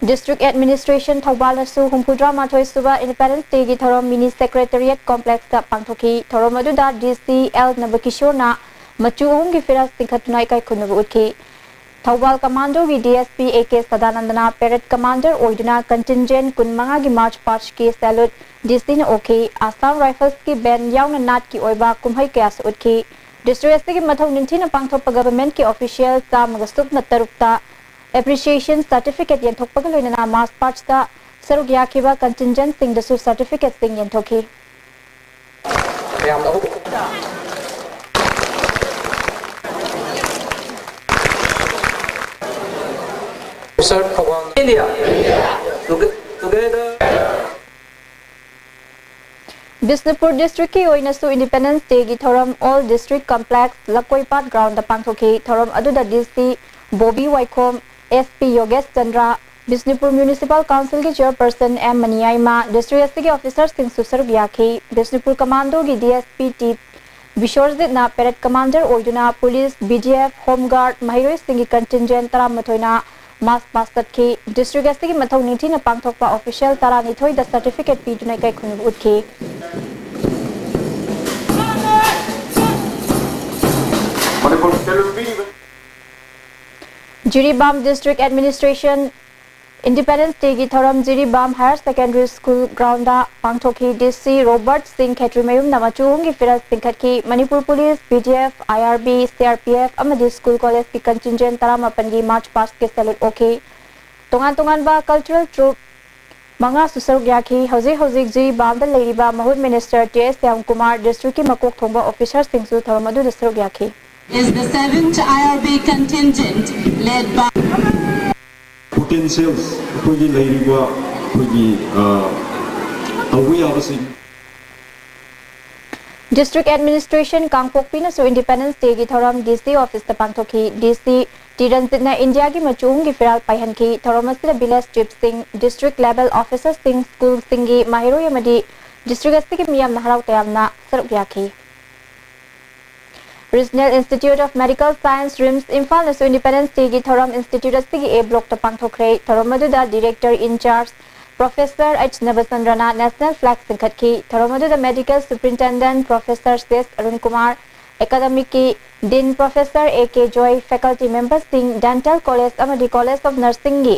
District Administration ꯊꯧꯕꯥꯜꯅꯁꯨ ꯍꯨꯝꯐꯨꯇꯔꯥꯃꯥꯊꯣꯏ ꯁꯨꯕ Independence Dayꯒꯤ ꯊꯧꯔꯝ mini secretariat complexꯇ ꯄꯥꯡꯊꯣꯛꯈꯤ꯫ ꯊꯧꯔꯝ ꯑꯗꯨꯗ D C L ꯅꯕꯀꯤꯁꯣꯔꯅ ꯃꯆꯨ ꯑꯍꯨꯝꯒꯤ ꯐꯤꯔꯥꯜ ꯆꯤꯡꯈꯠꯇꯨꯅ ꯏꯀꯥꯏ ꯈꯨꯝꯅꯕ ꯎꯠꯈꯤ꯫ Thoubal Commandoꯒꯤ D S P A K ꯁꯗꯥꯅꯟꯗꯅ parade commander ꯑꯣꯏꯗꯨꯅ contingent ꯀꯨꯟꯃꯉꯥꯒꯤ march pastꯀꯤ salute D Cꯅ ꯑꯣꯛꯈꯤ꯫ Assam Riflesꯀꯤ band ꯌꯥꯎꯅ ꯅꯥꯠꯀꯤ ꯑꯣꯏꯕ ꯀꯨꯝꯍꯩ ꯀꯌꯥꯁꯨ ꯎꯠꯈꯤ꯫ District ꯑꯁꯤꯒꯤ ꯃꯊꯧ ꯅꯤꯡꯊꯤꯅ ꯄꯥꯡꯊꯣꯛꯄ governmentꯀꯤ official ꯆꯥꯝꯃꯒ ꯁꯨꯞꯅ ꯇꯔꯨꯛꯇ appreciation certificate ꯌꯦꯟꯊꯣꯛꯄꯒ ꯂꯣꯏꯅꯅ march pastꯇ ꯁꯔꯨꯛ ꯌꯥꯈꯤꯕ contingentꯁꯤꯡꯗꯁꯨ certificateꯁꯤꯡ ꯌꯦꯟꯊꯣꯛꯈꯤ꯫ ꯃꯌꯥꯝꯗ ꯑꯍꯨꯝ꯫ Sir, Thoubal. India. Toge-, together. Bishnupur districtꯀꯤ ꯑꯣꯏꯅꯁꯨ Independence Dayꯒꯤ ꯊꯧꯔꯝ All District Complex ꯂꯀꯣꯏꯄꯥꯠ groundꯗ ꯄꯥꯡꯊꯣꯛꯈꯤ꯫ ꯊꯧꯔꯝ ꯑꯗꯨꯗ D C ꯕꯣꯕꯤ ꯋꯥꯏꯈꯣꯝ, S P ꯌꯣꯒꯦꯁ Chandra, Bishnupur Municipal Councilꯒꯤ chairperson M ꯃꯅꯤꯌꯥꯏꯃ, district ꯑꯁꯤꯒꯤ officerꯁꯤꯡꯁꯨ ꯁꯔꯨꯛ ꯌꯥꯈꯤ꯫ Bishnupur Commandoꯒꯤ D S P T ꯕꯤꯁ꯭ꯋꯔꯖꯤꯠꯅ parade commander ꯑꯣꯏꯗꯨꯅ police, B D F, home guard, ꯃꯍꯩꯔꯣꯏꯁꯤꯡꯒꯤ contingent ꯇꯔꯥꯃꯥꯊꯣꯏꯅ march past ꯆꯠꯈꯤ꯫ District ꯑꯁꯤꯒꯤ ꯃꯊꯧ ꯅꯤꯡꯊꯤꯅ ꯄꯥꯡꯊꯣꯛꯄ official ꯇꯔꯥꯅꯤꯊꯣꯏꯗ certificate ꯄꯤꯗꯨꯅ ꯏꯀꯥꯏ ꯈꯨꯝꯅꯕ ꯎꯠꯈꯤ꯫ ꯖꯤꯔꯤꯕꯥꯝ District Administration Independence Dayꯒꯤ ꯊꯧꯔꯝ ꯖꯤꯔꯤꯕꯥꯝ Higher Secondary School groundꯗ ꯄꯥꯡꯊꯣꯛꯈꯤ꯫ D C ꯔꯣꯕꯔꯠ ꯁꯤꯡ ꯈꯦꯇ꯭ꯔꯤꯃꯌꯨꯝꯅ ꯃꯆꯨ ꯑꯍꯨꯝꯒꯤ ꯐꯤꯔꯥꯜ ꯆꯤꯡꯈꯠꯈꯤ꯫ Manipur Police, B D F, I R B, C R P F ꯑꯃꯗꯤ school collegeꯀꯤ contingent ꯇꯔꯥꯃꯥꯄꯟꯒꯤ march pastꯀꯤ salute ꯑꯣꯛꯈꯤ꯫ ꯇꯣꯉꯥꯟ ꯇꯣꯉꯥꯟꯕ cultural troupe ꯃꯉꯥꯁꯨ ꯁꯔꯨꯛ ꯌꯥꯈꯤ꯫ ꯍꯧꯖꯤꯛ ꯍꯧꯖꯤꯛ ꯖꯤꯔꯤꯕꯥꯝꯗ ꯂꯩꯔꯤꯕ ꯃꯍꯨꯠ ꯃꯤꯅꯤꯁꯇꯔ ꯇꯤ ꯑꯦꯁ ꯁ꯭ꯌꯥꯝꯀꯨꯃꯥꯔ, ꯗꯤꯁꯇ꯭ꯔꯤꯛꯀꯤ ꯃꯀꯣꯛ ꯊꯣꯡꯕ ꯑꯣꯐꯤꯁꯥꯔꯁꯤꯡꯁꯨ ꯊꯧꯔꯝ ꯑꯗꯨꯗ ꯁꯔꯨꯛ ꯌꯥꯈꯤ꯫ Is the seventh I R B contingent led by ꯄꯣꯇꯦꯟꯁꯤꯌꯦꯜꯁ, ꯑꯩꯈꯣꯏꯒꯤ ꯂꯩꯔꯤꯕ ꯑꯩꯈꯣꯏꯒꯤ ꯑ, ꯇꯧꯕ ꯌꯥꯕꯁꯤꯡ꯫ District Administration ꯀꯥꯡꯄꯣꯛꯄꯤꯅꯁꯨ Independence Day ꯒꯤ ꯊꯧꯔꯝ ꯗꯤ ꯁꯤ ꯑꯣꯐꯤꯁꯇ ꯄꯥꯡꯊꯣꯛꯈꯤ꯫ ꯗꯤ ꯁꯤ ꯇꯤ ꯔꯟꯖꯤꯠꯅ ꯏꯟꯗꯤꯌꯥꯒꯤ ꯃꯆꯨ ꯑꯍꯨꯝꯒꯤ ꯐꯤꯔꯥꯜ ꯄꯥꯏꯍꯟꯈꯤ꯫ ꯊꯧꯔꯝ ꯑꯁꯤꯗ ꯚꯤꯂꯦꯖ ꯆꯤꯐꯁꯤꯡ, ꯗꯤꯁꯇ꯭ꯔꯤꯛ ꯂꯦꯚꯦꯜ ꯑꯣꯐꯤꯁꯥꯔꯁꯤꯡ, ꯁ꯭ꯀꯨꯜꯁꯤꯡꯒꯤ ꯃꯍꯩꯔꯣꯏ ꯑꯃꯗꯤ ꯗꯤꯁꯇ꯭ꯔꯤꯛ ꯑꯁꯤꯒꯤ ꯃꯤꯌꯥꯝꯅ ꯍꯔꯥꯎ ꯇꯌꯥꯝꯅ ꯁꯔꯨꯛ ꯌꯥꯈꯤ꯫ Regional Institute of Medical Science, RIMS, ꯏꯝꯐꯥꯜꯅꯁꯨ Independence Day ꯒꯤ ꯊꯧꯔꯝ ꯏꯟꯁꯇꯤꯇ꯭ꯌꯨꯠ ꯑꯁꯤꯒꯤ ꯑꯦ ꯕ꯭ꯂꯣꯛꯇ ꯄꯥꯡꯊꯣꯛꯈ꯭ꯔꯦ꯫ ꯊꯧꯔꯝ ꯑꯗꯨꯗ ꯗꯤꯔꯦꯛꯇꯔ ꯏꯟꯆꯥꯔꯖ ꯄ꯭ꯔꯣꯐꯦꯁꯔ ꯑꯩꯆ ꯅꯕꯆꯟꯗ꯭ꯔꯅ ꯅꯦꯁꯅꯦꯜ ꯐ꯭ꯂꯦꯒ ꯆꯤꯡꯈꯠꯈꯤ꯫ ꯊꯧꯔꯝ ꯑꯗꯨꯗ medical superintendent professor C S Arun Kumar, ꯑꯦꯀꯥꯗꯃꯤꯛꯀꯤ dean professor A K Joy, faculty ꯃꯦꯝꯕꯔꯁꯤꯡ, ꯗꯦꯟꯇꯦꯜ ꯀꯣꯂꯦꯖ ꯑꯃꯗꯤ ꯀꯣꯂꯦꯖ ꯑꯣꯐ ꯅꯔꯁꯤꯡꯒꯤ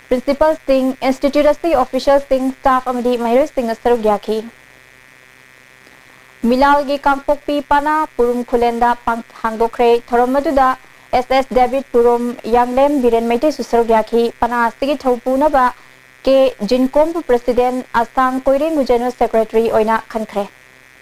ꯄ꯭ꯔꯤꯟꯁꯤꯄꯜꯁꯤꯡ, ꯏꯟꯁꯇꯤꯇ꯭ꯌꯨꯠ ꯑꯁꯤꯒꯤ ꯑꯣꯐꯤꯁꯤꯌꯦꯜꯁꯤꯡ, ꯁ꯭ꯇꯥꯐ ꯑꯃꯗꯤ ꯃꯍꯩꯔꯣꯏꯁꯤꯡꯅ ꯁꯔꯨꯛ ꯌꯥꯈꯤ꯫ ꯃꯤꯂꯥꯜꯒꯤ ꯀꯥꯡꯄꯣꯛꯄꯤ ꯄꯅꯥ ꯄꯨꯔꯨꯝ ꯈꯨꯂꯦꯟꯗ ꯄꯥꯡ-, ꯍꯥꯡꯗꯣꯛꯈ꯭ꯔꯦ꯫ ꯊꯧꯔꯝ ꯑꯗꯨꯗ ꯑꯦꯁ ꯑꯦꯁ ꯗꯦꯕꯤꯠ ꯄꯨꯔꯨꯝ, ꯌꯥꯡꯂꯦꯝ ꯕꯤꯔꯦꯟ ꯃꯩꯇꯩꯁꯨ ꯁꯔꯨꯛ ꯌꯥꯈꯤ꯫ ꯄꯅꯥ ꯑꯁꯤꯒꯤ ꯊꯧꯄꯨꯅꯕ ꯀꯦ ꯖꯤꯟꯀꯣꯝꯕꯨ ꯄ꯭ꯔꯁꯤꯗꯦꯟꯠ, ꯑꯁꯥꯡ ꯀꯣꯏꯔꯦꯡꯒꯨ ꯖꯦꯅꯔꯦꯜ ꯁꯦꯀ꯭ꯔꯦꯇꯔꯤ ꯑꯣꯏꯅ ꯈꯟꯈ꯭ꯔꯦ꯫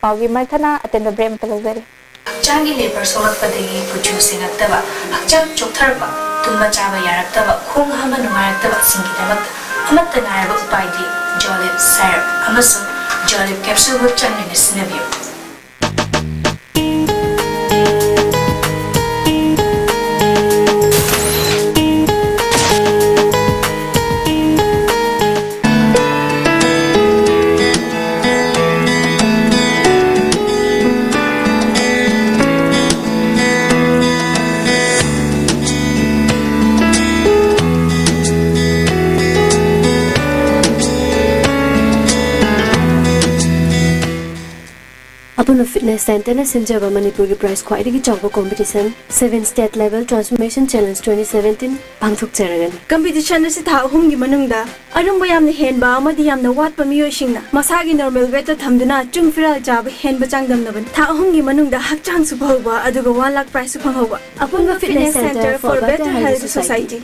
ꯄꯥꯎꯒꯤ ꯃꯊꯪꯅ ꯑꯇꯦꯟꯕ ꯕ꯭ꯔꯦꯛ ꯑꯃꯠꯇ ꯂꯧꯖꯔꯤ꯫ ꯍꯛꯆꯥꯡꯒꯤ ꯂꯦꯕꯔ ꯁꯣꯛꯂꯛꯄꯗꯒꯤ ꯀꯨꯆꯨ ꯁꯦꯡꯉꯛꯇꯕ, ꯍꯛꯆꯥꯡ ꯆꯣꯛꯊꯔꯛꯄ, ꯇꯨꯝꯕ ꯆꯥꯕ ꯌꯥꯔꯛꯇꯕ, ꯈꯣꯡ ꯍꯥꯝꯕ ꯅꯨꯡꯉꯥꯏꯔꯛꯇꯕꯁꯤꯡꯒꯤꯗꯃꯛꯇ ꯑꯃꯠꯇ ꯉꯥꯏꯔꯕ ꯎꯄꯥꯏꯗꯤ ꯖꯣꯂꯤꯞ ꯁꯥꯏꯔꯞ ꯑꯃꯁꯨꯡ ꯖꯣꯂꯤꯞ ꯀꯦꯞꯁꯨꯜꯕꯨ ꯆꯥꯡ ꯅꯥꯏꯅ ꯁꯤꯖꯤꯟꯅꯕꯤꯌꯨ꯫ ꯑꯄꯨꯟꯕ ꯐꯤꯠꯅꯦꯁ ꯁꯦꯟꯇꯔꯅ ꯁꯤꯟꯖꯕ ꯃꯅꯤꯄꯨꯔꯒꯤ ꯄ꯭ꯔꯥꯏꯖ ꯈ꯭ꯋꯥꯏꯗꯒꯤ ꯆꯥꯎꯕ competition, Seven State Level Transformation Challenge twenty seventeen ꯄꯥꯡꯊꯣꯛꯆꯔꯒꯅꯤ꯫ ꯀꯝꯄꯤꯇꯤꯁꯟ ꯑꯁꯤ ꯊꯥ ꯑꯍꯨꯝꯒꯤ ꯃꯅꯨꯡꯗ ꯑꯔꯨꯝꯕ ꯌꯥꯝꯅ ꯍꯦꯟꯕ ꯑꯃꯗꯤ ꯌꯥꯝꯅ ꯋꯥꯠꯄ ꯃꯤꯑꯣꯏꯁꯤꯡꯅ ꯃꯁꯥꯒꯤ ꯅꯣꯔꯃꯦꯜ ꯋꯦꯠꯇ ꯊꯝꯗꯨꯅ ꯆꯨꯡ ꯐꯤꯔꯥꯜ ꯆꯥꯕ ꯍꯦꯟꯕ ꯆꯥꯡꯗꯝꯅꯕꯅꯤ꯫ ꯊꯥ ꯑꯍꯨꯝꯒꯤ ꯃꯅꯨꯡꯗ ꯍꯛꯆꯥꯡꯁꯨ ꯐꯍꯧꯕ ꯑꯗꯨꯒ one lakh prizeꯁꯨ ꯐꯪꯍꯧꯕ꯫ ꯑꯄꯨꯟꯕ Fitness Center for Better Health Society꯫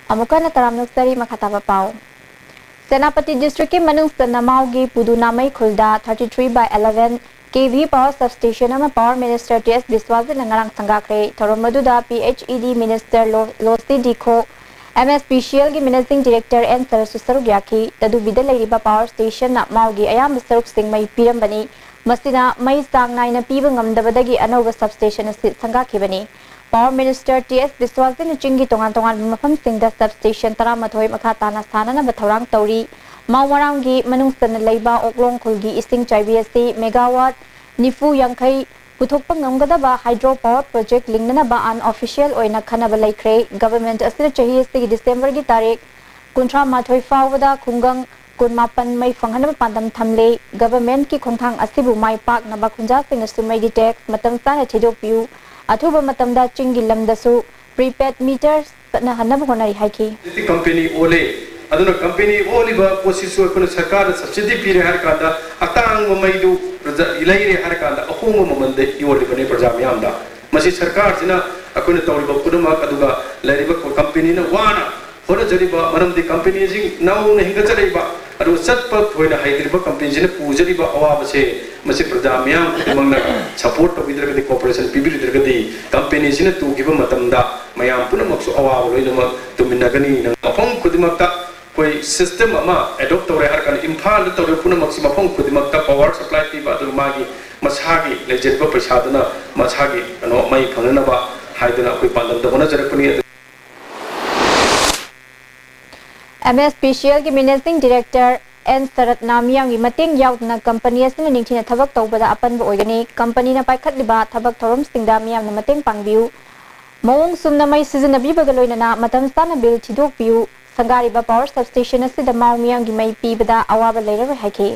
ꯑꯃꯨꯛꯀ ꯍꯟꯅ ꯇꯔꯥꯝꯅ ꯑꯣꯛꯆꯔꯤ꯫ ꯃꯈꯥ ꯇꯥꯕ ꯄꯥꯎ꯫ ꯁꯦꯅꯥꯄꯇꯤ district ꯀꯤ ꯃꯅꯨꯡ ꯆꯟꯅ ꯃꯥꯎꯒꯤ ꯄꯨꯗꯨꯅꯥꯃꯩ ꯈꯨꯜꯗ thirty three by eleven K V power substation ꯑꯃ Power Minister T S ꯕꯤꯁ꯭ꯋꯥꯖꯤꯠꯅ ꯉꯔꯥꯡ ꯁꯪꯒꯥꯈ꯭ꯔꯦ꯫ ꯊꯧꯔꯝ ꯑꯗꯨꯗ P H E D Minister ꯂꯣ-, ꯂꯣꯁꯤ ꯗꯤꯈꯣ, M S P C L ꯒꯤ Managing Director N ꯁꯔꯠꯁꯨ ꯁꯔꯨꯛ ꯌꯥꯈꯤ꯫ ꯇꯗꯨꯕꯤꯗ ꯂꯩꯔꯤꯕ power station ꯅ ꯃꯥꯎꯒꯤ ꯑꯌꯥꯝꯕ ꯁꯔꯨꯛꯁꯤꯡ ꯃꯩ ꯄꯤꯔꯝꯕꯅꯤ꯫ ꯃꯁꯤꯅ ꯃꯩ ꯆꯥꯡ ꯅꯥꯏꯅ ꯄꯤꯕ ꯉꯝꯗꯕꯗꯒꯤ ꯑꯅꯧꯕ substation ꯑꯁꯤ ꯁꯪꯒꯥꯈꯤꯕꯅꯤ꯫ Power Minister T S ꯕꯤꯁ꯭ꯋꯥꯁꯅ ꯆꯤꯡꯒꯤ ꯇꯣꯉꯥꯟ ꯇꯣꯉꯥꯟꯕ ꯃꯐꯝꯁꯤꯡꯗ substation ꯇꯔꯥꯃꯥꯊꯣꯏ ꯃꯈꯥ ꯇꯥꯅ ꯁꯥꯅꯅꯕ ꯊꯧꯔꯥꯡ ꯇꯧꯔꯤ꯫ ꯃꯥꯎ ꯃꯔꯥꯡꯒꯤ ꯃꯅꯨꯡ ꯆꯟꯅ ꯂꯩꯕ ꯑꯣꯛꯂꯣꯡ ꯈꯨꯜꯒꯤ ꯏꯁꯤꯡ ꯆꯥꯏꯕꯤ ꯑꯁꯤ megawatt ꯅꯤꯐꯨ ꯌꯥꯡꯈꯩ ꯄꯨꯊꯣꯛꯄ ꯉꯝꯒꯗꯕ hydro power project ꯂꯤꯡꯅꯅꯕ unofficial ꯑꯣꯏꯅ ꯈꯟꯅꯕ ꯂꯩꯈ꯭ꯔꯦ꯫ Government ꯑꯁꯤꯅ ꯆꯍꯤ ꯑꯁꯤꯒꯤ December ꯒꯤ ꯇꯥꯔꯤꯛ ꯀꯨꯟꯊ꯭ꯔꯥ ꯃꯥꯊꯣꯏ ꯐꯥꯎꯕꯗ ꯈꯨꯡꯒꯪ ꯀꯨꯟꯃꯥꯄꯟ ꯃꯩ ꯐꯪꯍꯟꯅꯕ ꯄꯥꯟꯗꯝ ꯊꯝꯂꯦ꯫ Government ꯀꯤ ꯈꯣꯡꯊꯥꯡ ꯑꯁꯤꯕꯨ ꯃꯥꯏ ꯄꯥꯛꯅꯕ ꯈꯨꯟꯖꯥꯁꯤꯡꯅꯁꯨ ꯃꯩꯒꯤ tax ꯃꯇꯝ ꯆꯥꯅ ꯊꯤꯗꯣꯛꯄꯤꯌꯨ꯫ ꯑꯊꯨꯕ ꯃꯇꯝꯗ ꯆꯤꯡꯒꯤ ꯂꯝꯗꯁꯨ prepaid meter ꯆꯠꯅꯍꯟꯅꯕ ꯍꯣꯠꯅꯔꯤ ꯍꯥꯏꯈꯤ꯫ ꯍꯧꯖꯤꯛꯇꯤ company ꯑꯣꯜꯂꯦ꯫ ꯑꯗꯨꯅ company ꯑꯣꯜꯂꯤꯕ ꯄꯣꯠꯁꯤꯁꯨ ꯑꯩꯈꯣꯏꯅ ꯁꯔꯀꯥꯔꯗ subsidy ꯄꯤꯔꯦ ꯍꯥꯏꯔ ꯀꯥꯟꯗ, ꯑꯇꯥꯡꯕ ꯃꯩꯗꯨ ꯄ꯭ꯔꯖꯥ-, ꯂꯩꯔꯦ ꯍꯥꯏꯔ ꯀꯥꯟꯗ ꯑꯍꯣꯡꯕ ꯃꯃꯜꯗ ꯌꯣꯜꯂꯤꯕꯅꯤ ꯄ꯭ꯔꯖꯥ ꯃꯤꯌꯥꯝꯗ꯫ ꯃꯁꯤ ꯁꯔꯀꯥꯔꯁꯤꯅ ꯑꯩꯈꯣꯏꯅ ꯇꯧꯔꯤꯕ ꯄꯨꯝꯅꯃꯛ, ꯑꯗꯨꯒ ꯂꯩꯔꯤꯕ company ꯅ ꯋꯥꯅ ꯍꯣꯠꯅꯖꯔꯤꯕ, ꯃꯔꯝꯗꯤ company ꯁꯤ ꯅꯧꯅ ꯍꯤꯡꯒꯠꯆꯔꯛꯏꯕ, ꯑꯗꯨꯒ ꯆꯠꯄ ꯊꯣꯏꯅ ꯍꯩꯇ꯭ꯔꯤꯕ company ꯁꯤꯅ ꯄꯨꯖꯔꯤꯕ ꯑꯋꯥꯕꯁꯦ, ꯃꯁꯤ ꯄ꯭ꯔꯖꯥ ꯃꯤꯌꯥꯝ ꯈꯨꯗꯤꯡꯃꯛꯅ support ꯇꯧꯕꯤꯗ꯭ꯔꯒꯗꯤ, cooperation ꯄꯤꯕꯤꯔꯨꯗ꯭ꯔꯒꯗꯤ, company ꯁꯤꯅ ꯇꯨꯈꯤꯕ ꯃꯇꯝꯗ ꯃꯌꯥꯝ ꯄꯨꯝꯅꯃꯛꯁꯨ ꯑꯋꯥꯕ ꯂꯣꯏꯅꯃꯛ ꯇꯨꯃꯤꯟꯅꯒꯅꯤ꯫ ꯃꯐꯝ ꯈꯨꯗꯤꯡꯃꯛꯇ ꯑꯩꯈꯣꯏ system ꯑꯃ adopt ꯇꯧꯔꯦ ꯍꯥꯏꯔ ꯀꯥꯟꯗ, ꯏꯝꯐꯥꯜꯗ ꯇꯧꯔꯤꯕ ꯄꯨꯝꯅꯃꯛꯁꯤ ꯃꯐꯝ ꯈꯨꯗꯤꯡꯃꯛꯇ power supply ꯄꯤꯕ, ꯑꯗꯨꯒ ꯃꯥꯒꯤ ꯃꯁꯥꯒꯤ ꯂꯩꯖꯔꯤꯕ ꯄꯩꯁꯥꯗꯨꯅ ꯃꯁꯥꯒꯤ ꯀꯩꯅꯣ ꯃꯩ ꯐꯪꯅꯅꯕ ꯍꯥꯏꯗꯨꯅ ꯑꯩꯈꯣꯏ ꯄꯥꯟꯗꯝꯗ ꯍꯣꯠꯅꯖꯔꯛꯄꯅꯤ꯫ ꯑꯗꯨ M S P C L ꯒꯤ Managing Director N ꯁꯔꯠꯅ ꯃꯤꯌꯥꯝꯒꯤ ꯃꯇꯦꯡ ꯌꯥꯎꯗꯅ company ꯑꯁꯤꯅ ꯅꯤꯡꯊꯤꯅ ꯊꯕꯛ ꯇꯧꯕꯗ ꯑꯄꯟꯕ ꯑꯣꯏꯒꯅꯤ꯫ Company ꯅ ꯄꯥꯏꯈꯠꯂꯤꯕ ꯊꯕꯛ ꯊꯧꯔꯝꯁꯤꯡꯗ ꯃꯤꯌꯥꯝꯅ ꯃꯇꯦꯡ ꯄꯥꯡꯕꯤꯌꯨ꯫ ꯃꯑꯣꯡ ꯆꯨꯝꯅ ꯃꯩ ꯁꯤꯖꯤꯟꯅꯕꯤꯕꯒ ꯂꯣꯏꯅꯅ ꯃꯇꯝ ꯆꯥꯅ bill ꯊꯤꯗꯣꯛꯄꯤꯌꯨ꯫ ꯁꯪꯒꯥꯔꯤꯕ power substation ꯑꯁꯤꯗ ꯃꯥꯎ ꯃꯤꯌꯥꯝꯒꯤ ꯃꯩ ꯄꯤꯕꯗ ꯑꯋꯥꯕ ꯂꯩꯔꯔꯣꯏ ꯍꯥꯏꯈꯤ꯫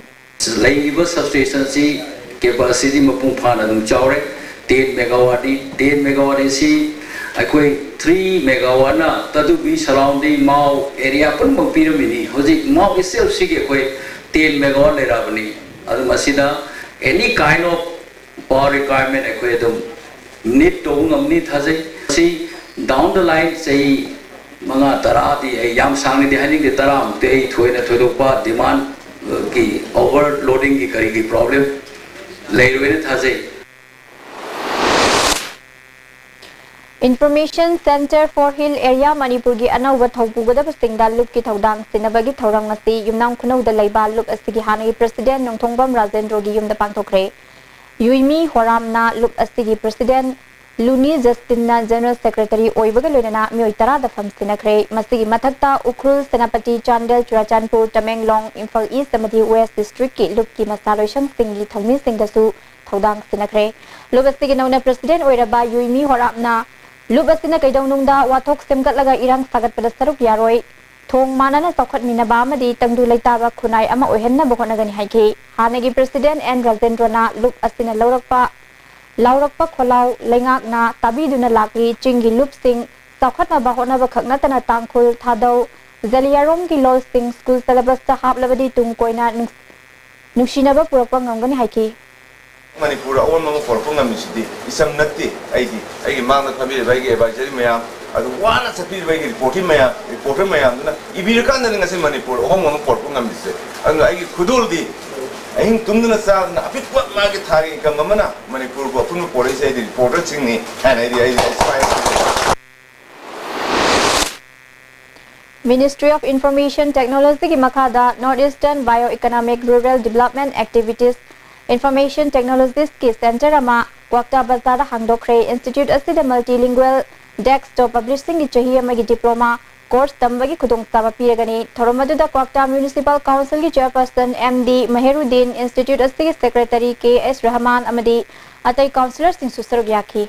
ꯂꯩꯔꯤꯕ substation ꯑꯁꯤ capacity ꯃꯄꯨꯡ ꯐꯥꯅ ꯑꯗꯨꯝ ꯆꯥꯎꯔꯦ꯫ Ten megawatt ꯅꯤ꯫ Ten megawatt ꯑꯁꯤ ꯑꯩꯈꯣꯏ three megawatt ꯅ ꯇꯗꯨꯕꯤ surrounding ꯃꯥꯎ area ꯄꯨꯝꯅꯃꯛ ꯄꯤꯔꯝꯃꯤꯅꯤ꯫ ꯍꯧꯖꯤꯛ ꯃꯥꯎ itself ꯁꯤꯒꯤ ꯑꯩꯈꯣꯏ ten megawatt ꯂꯩꯔꯛꯑꯕꯅꯤ꯫ ꯑꯗꯨꯝ ꯑꯁꯤꯗ any kind of power requirement ꯑꯩꯈꯣꯏ ꯑꯗꯨꯝ meet ꯇꯧꯕ ꯉꯝꯅꯤ ꯊꯥꯖꯩ꯫ ꯃꯁꯤ down the line ꯆꯍꯤ ꯃꯉꯥ ꯇꯔꯥꯗꯤ ꯑꯩ ꯌꯥꯝ ꯁꯥꯡꯅꯗꯤ ꯍꯥꯏꯅꯤꯡꯗꯦ, ꯇꯔꯥꯃꯨꯛꯇꯤ ꯑꯩ ꯊꯣꯏꯅ ꯊꯣꯏꯗꯣꯛꯄ ꯗꯤꯃꯥꯟꯒꯤ ꯑꯣꯚꯔꯂꯣꯗꯤꯡꯒꯤ ꯀꯔꯤꯒꯤ ꯄ꯭ꯔꯣꯕ꯭ꯂꯦꯝ ꯂꯩꯔꯣꯏꯅ ꯊꯥꯖꯩ꯫ Information Center for Hill Area ꯃꯅꯤꯄꯨꯔꯒꯤ ꯑꯅꯧꯕ ꯊꯧꯄꯨꯒꯗꯕꯁꯤꯡꯗ ꯂꯨꯞꯀꯤ ꯊꯧꯗꯥꯡ ꯁꯤꯟꯅꯕꯒꯤ ꯊꯧꯔꯝ ꯉꯁꯤ ꯌꯨꯝꯅꯥꯝ ꯈꯨꯅꯧꯗ ꯂꯩꯕ ꯂꯨꯞ ꯑꯁꯤꯒꯤ ꯍꯥꯟꯅꯒꯤ ꯄ꯭ꯔꯁꯤꯗꯦꯟ ꯅꯣꯡꯊꯣꯡꯕꯝ ꯔꯥꯖꯦꯟꯗ꯭ꯔꯣꯒꯤ ꯌꯨꯝꯗ ꯄꯥꯡꯊꯣꯛꯈ꯭ꯔꯦ꯫ ꯌꯨꯏꯃꯤ ꯍꯣꯔꯥꯝꯅ ꯂꯨꯞ ꯑꯁꯤꯒꯤ ꯄ꯭ꯔꯁꯤꯗꯦꯟ ꯂꯨꯅꯤ ꯖꯁꯇꯤꯟꯅ ꯖꯦꯅꯔꯦꯜ ꯁꯦꯀ꯭ꯔꯦꯇꯔꯤ ꯑꯣꯏꯕꯒ ꯂꯣꯏꯅꯅ ꯃꯤꯑꯣꯏ ꯇꯔꯥꯗ ꯐꯝ ꯁꯤꯟꯅꯈ꯭ꯔꯦ꯫ ꯃꯁꯤꯒꯤ ꯃꯊꯛꯇ ꯎꯈ꯭ꯔꯨꯜ, ꯁꯦꯅꯥꯄꯇꯤ, ꯆꯥꯟꯗꯦꯜ, ꯆꯨꯔꯥꯆꯥꯟꯄꯨꯔ, ꯇꯃꯦꯡꯂꯣꯡ, ꯏꯝꯐꯥꯜ ꯏꯁ ꯑꯃꯗꯤ ꯋꯦꯁ ꯗꯤꯁꯇ꯭ꯔꯤꯛꯀꯤ ꯂꯨꯞꯀꯤ ꯃꯁꯥ ꯂꯣꯏꯁꯪꯁꯤꯡꯒꯤ ꯊꯧꯃꯤꯁꯤꯡꯗꯁꯨ ꯊꯧꯗꯥꯡ ꯁꯤꯟꯅꯈ꯭ꯔꯦ꯫ ꯂꯨꯞ ꯑꯁꯤꯒꯤ ꯅꯧꯅ ꯄ꯭ꯔꯁꯤꯗꯦꯟ ꯑꯣꯏꯔꯕ ꯌꯨꯏꯃꯤ ꯍꯣꯔꯥꯞꯅ ꯂꯨꯞ ꯑꯁꯤꯅ ꯀꯩꯗꯧꯅꯨꯡꯗ ꯋꯥꯊꯣꯛ ꯁꯦꯝꯒꯠꯂꯒ ꯏꯔꯥꯡ ꯁꯥꯒꯠꯄꯗ ꯁꯔꯨꯛ ꯌꯥꯔꯣꯏ, ꯊꯣꯡ ꯃꯥꯟꯅꯅ ꯆꯥꯎꯈꯠꯃꯤꯟꯅꯕ ꯑꯃꯗꯤ ꯇꯪꯗꯨ ꯂꯩꯇꯥꯕ ꯈꯨꯟꯅꯥꯏ ꯑꯃ ꯑꯣꯏꯍꯟꯅꯕ ꯍꯣꯠꯅꯒꯅꯤ ꯍꯥꯏꯈꯤ꯫ ꯍꯥꯟꯅꯒꯤ ꯄ꯭ꯔꯁꯤꯗꯦꯟ ꯑꯦꯟ ꯔꯥꯖꯦꯟꯗ꯭ꯔꯣꯅ ꯂꯨꯞ ꯑꯁꯤꯅ ꯂꯧꯔꯛꯄ ꯂꯥꯎꯔꯛꯄ ꯈꯣꯜꯂꯥꯎ ꯂꯩꯉꯥꯛꯅ ꯇꯥꯕꯤꯗꯨꯅ ꯂꯥꯛꯂꯤ꯫ ꯆꯤꯡꯒꯤ ꯂꯨꯞꯁꯤꯡ ꯆꯥꯎꯈꯠꯅꯕ ꯍꯣꯠꯅꯕ ꯈꯛ ꯅꯠꯇꯅ ꯇꯥꯡꯈꯨꯜ, ꯊꯥꯗꯧ, ꯖꯂꯤꯌꯥꯔꯣꯡꯒꯤ ꯂꯣꯜꯁꯤꯡ ꯁ꯭ꯀꯨꯜ ꯁꯦꯂꯦꯕꯁꯇ ꯍꯥꯞꯂꯕꯗꯤ ꯇꯨꯡ ꯀꯣꯏꯅ ꯅꯨꯡ-, ꯅꯨꯡꯁꯤꯅꯕ ꯄꯨꯔꯛꯄ ꯉꯝꯒꯅꯤ ꯍꯥꯏꯈꯤ꯫ ꯃꯅꯤꯄꯨꯔꯗ ꯑꯑꯣꯟꯕ ꯑꯃ ꯄꯨꯔꯛꯄ ꯉꯝꯃꯤꯁꯤꯗꯤ ꯏꯆꯝ ꯅꯠꯇꯦ꯫ ꯑꯩꯒꯤ, ꯑꯩꯒꯤ ꯃꯥꯡꯗ ꯐꯝꯕꯤꯔꯤꯕ ꯑꯩꯒꯤ ꯑꯦꯗꯚꯥꯏꯖꯔꯤ ꯃꯌꯥꯝ, ꯑꯗꯨ ꯋꯥꯅ ꯆꯠꯄꯤꯔꯤꯕ ꯑꯩꯒꯤ ꯔꯤꯄꯣꯔꯇꯔ ꯃꯌꯥꯝ, ꯔꯤꯄꯣꯔꯇꯔ ꯃꯌꯥꯝꯗꯨꯅ ꯏꯕꯤꯔꯀꯥꯟꯗꯅꯤ ꯉꯁꯤ ꯃꯅꯤꯄꯨꯔ ꯑꯍꯣꯡꯕ ꯑꯃ ꯄꯨꯔꯛꯄ ꯉꯝꯃꯤꯁꯦ꯫ ꯑꯗꯨꯅ ꯑꯩꯒꯤ ꯈꯨꯗꯣꯜꯗꯤ ꯑꯍꯤꯡ ꯇꯨꯝꯗꯨꯅ ꯆꯥꯗꯅ ꯑꯄꯤꯛꯄ ꯃꯥꯒꯤ ꯊꯥꯒꯤ ꯏꯟꯀꯝ ꯑꯃꯅ ꯃꯅꯤꯄꯨꯔꯕꯨ ꯑꯄꯨꯟꯕ ꯄꯣꯔꯛꯏꯁꯦ ꯑꯩꯗꯤ ꯔꯤꯄꯣꯔꯇꯔꯁꯤꯡꯅꯤ ꯍꯥꯏꯅ ꯑꯩꯗꯤ, ꯑꯩꯗꯤ ꯑꯩ ꯁꯨꯃꯥꯏꯅ Ministry of Information Technologyꯒꯤ ꯃꯈꯥꯗ North Eastern Bioeconomic Rural Development Activities Information Technologiesꯀꯤ Center ꯑꯃ ꯀ꯭ꯋꯥꯛꯇꯥ ꯕꯖꯥꯔꯗ ꯍꯥꯡꯗꯣꯛꯈ꯭ꯔꯦ꯫ Institute ꯑꯁꯤꯗ multilingual desktop publishingꯒꯤ ꯆꯍꯤ ꯑꯃꯒꯤ diploma course ꯇꯝꯕꯒꯤ ꯈꯨꯗꯣꯡꯆꯥꯕ ꯄꯤꯔꯒꯅꯤ꯫ ꯊꯧꯔꯝ ꯑꯗꯨꯗ ꯀ꯭ꯋꯥꯛꯇꯥ Municipal Councilꯒꯤ chairperson M D ꯃꯍꯦꯔꯨꯗꯤꯟ, institute ꯑꯁꯤꯒꯤ secretary K S ꯔꯍꯃꯥꯟ ꯑꯃꯗꯤ ꯑꯇꯩ councillorꯁꯤꯡꯁꯨ ꯁꯔꯨꯛ ꯌꯥꯈꯤ꯫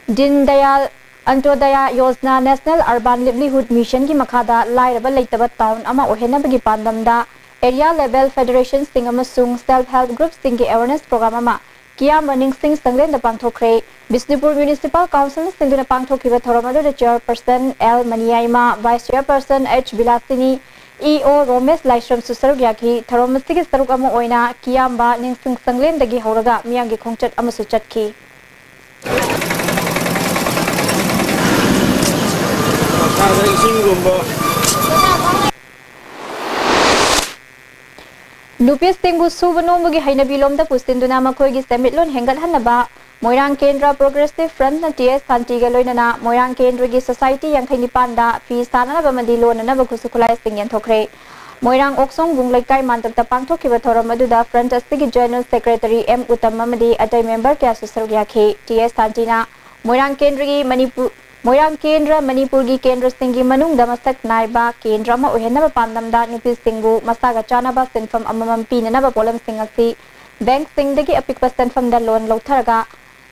ꯗꯤꯟ Dayal ꯑꯟꯇꯣꯗꯌꯥ Yojana National Urban Livelihood Missionꯒꯤ ꯃꯈꯥꯗ ꯂꯥꯏꯔꯕ ꯂꯩꯇꯕ town ꯑꯃ ꯑꯣꯏꯍꯟꯅꯕꯒꯤ ꯄꯥꯟꯗꯝꯗ area level federationꯁꯤꯡ ꯑꯃꯁꯨꯡ self help groupꯁꯤꯡꯒꯤ awareness program ꯑꯃ ꯀꯤꯌꯥꯝꯕ ꯅꯤꯡꯁꯤꯡ ꯆꯪꯂꯦꯟꯗ ꯄꯥꯡꯊꯣꯛꯈ꯭ꯔꯦ꯫ ꯕꯤꯁꯅꯨꯄꯨꯔ Municipal Councilꯅ ꯁꯤꯟꯗꯨꯅ ꯄꯥꯡꯊꯣꯛꯈꯤꯕ ꯊꯧꯔꯝ ꯑꯗꯨꯗ chairperson L ꯃꯅꯤꯌꯥꯏꯃ, vice chairperson H ꯕꯤꯂꯥꯁꯤꯅꯤ, E O ꯔꯣꯃꯦꯁ ꯂꯥꯏꯁ꯭ꯔꯝꯁꯨ ꯁꯔꯨꯛ ꯌꯥꯈꯤ꯫ ꯊꯧꯔꯝ ꯑꯁꯤꯒꯤ ꯁꯔꯨꯛ ꯑꯃ ꯑꯣꯏꯅ ꯀꯤꯌꯥꯝꯕ ꯅꯤꯡꯁꯤꯡ ꯆꯪꯂꯦꯟꯗꯒꯤ ꯍꯧꯔꯒ ꯃꯤꯌꯥꯝꯒꯤ ꯈꯣꯡꯆꯠ ꯑꯃꯁꯨ ꯆꯠꯈꯤ꯫ ꯅꯨꯄꯤꯁꯤꯡꯕꯨ ꯁꯨꯕ ꯅꯣꯝꯕꯒꯤ ꯍꯩꯅꯕꯤ ꯂꯣꯝꯗ ꯄꯨꯁꯤꯟꯗꯨꯅ ꯃꯈꯣꯏꯒꯤ ꯁꯦꯟꯃꯤꯠꯂꯣꯟ ꯍꯦꯟꯒꯠꯍꯟꯅꯕ ꯃꯣꯏꯔꯥꯡ ꯀꯦꯟꯗ꯭ꯔ ꯄ꯭ꯔꯣꯒ꯭ꯔꯦꯁꯤꯚ ꯐ꯭ꯔꯟꯠꯅ ꯇꯤ ꯑꯦꯁ ꯁꯥꯟꯇꯤꯒ ꯂꯣꯏꯅꯅ ꯃꯣꯏꯔꯥꯡ ꯀꯦꯟꯗ꯭ꯔꯒꯤ ꯁꯣꯁꯥꯏꯇꯤ ꯌꯥꯡꯈꯩ ꯅꯤꯄꯥꯟꯗ ꯐꯤ ꯁꯥꯅꯅꯕ ꯑꯃꯗꯤ ꯂꯣꯟꯅꯅꯕ ꯈꯨꯠꯁꯨ ꯈꯨꯠꯂꯥꯏꯁꯤꯡ ꯌꯦꯟꯊꯣꯛꯈ꯭ꯔꯦ꯫ ꯃꯣꯏꯔꯥꯡ ꯑꯣꯛꯁꯣꯡ ꯕꯨꯡ ꯂꯩꯀꯥꯏ ꯃꯥꯟꯗꯞꯇ ꯄꯥꯡꯊꯣꯛꯈꯤꯕ ꯊꯧꯔꯝ ꯑꯗꯨꯗ ꯐ꯭ꯔꯟꯠ ꯑꯁꯤꯒꯤ ꯖꯦꯅꯔꯦꯜ ꯁꯦꯀ꯭ꯔꯦꯇꯔꯤ ꯑꯦꯝ ꯎꯇꯝ ꯑꯃꯗꯤ ꯑꯇꯩ ꯃꯦꯝꯕꯔ ꯀꯌꯥꯁꯨ ꯁꯔꯨꯛ ꯌꯥꯈꯤ꯫ ꯇꯤ ꯑꯦꯁ ꯁꯥꯟꯇꯤꯅ ꯃꯣꯏꯔꯥꯡ ꯀꯦꯟꯗ꯭ꯔꯒꯤ ꯃꯅꯤꯄꯨꯔ ꯃꯣꯏꯔꯥꯡ ꯀꯦꯟꯗ꯭ꯔ ꯃꯅꯤꯄꯨꯔꯒꯤ ꯀꯦꯟꯗ꯭ꯔꯁꯤꯡꯒꯤ ꯃꯅꯨꯡꯗ ꯃꯁꯛ ꯅꯥꯏꯕ ꯀꯦꯟꯗ꯭ꯔ ꯑꯃ ꯑꯣꯏꯍꯟꯅꯕ ꯄꯥꯟꯗꯝꯗ ꯅꯨꯄꯤꯁꯤꯡꯕꯨ ꯃꯁꯥꯒ ꯆꯥꯟꯅꯕ ꯁꯤꯟꯐꯝ ꯑꯃꯃꯝ ꯄꯤꯅꯅꯕ ꯄꯣꯠꯂꯝꯁꯤꯡ ꯑꯁꯤ ꯕꯦꯡꯛꯁꯤꯡꯗꯒꯤ ꯑꯄꯤꯛꯄ ꯁꯦꯟꯐꯝꯗ ꯂꯣꯟ ꯂꯧꯊꯔꯒ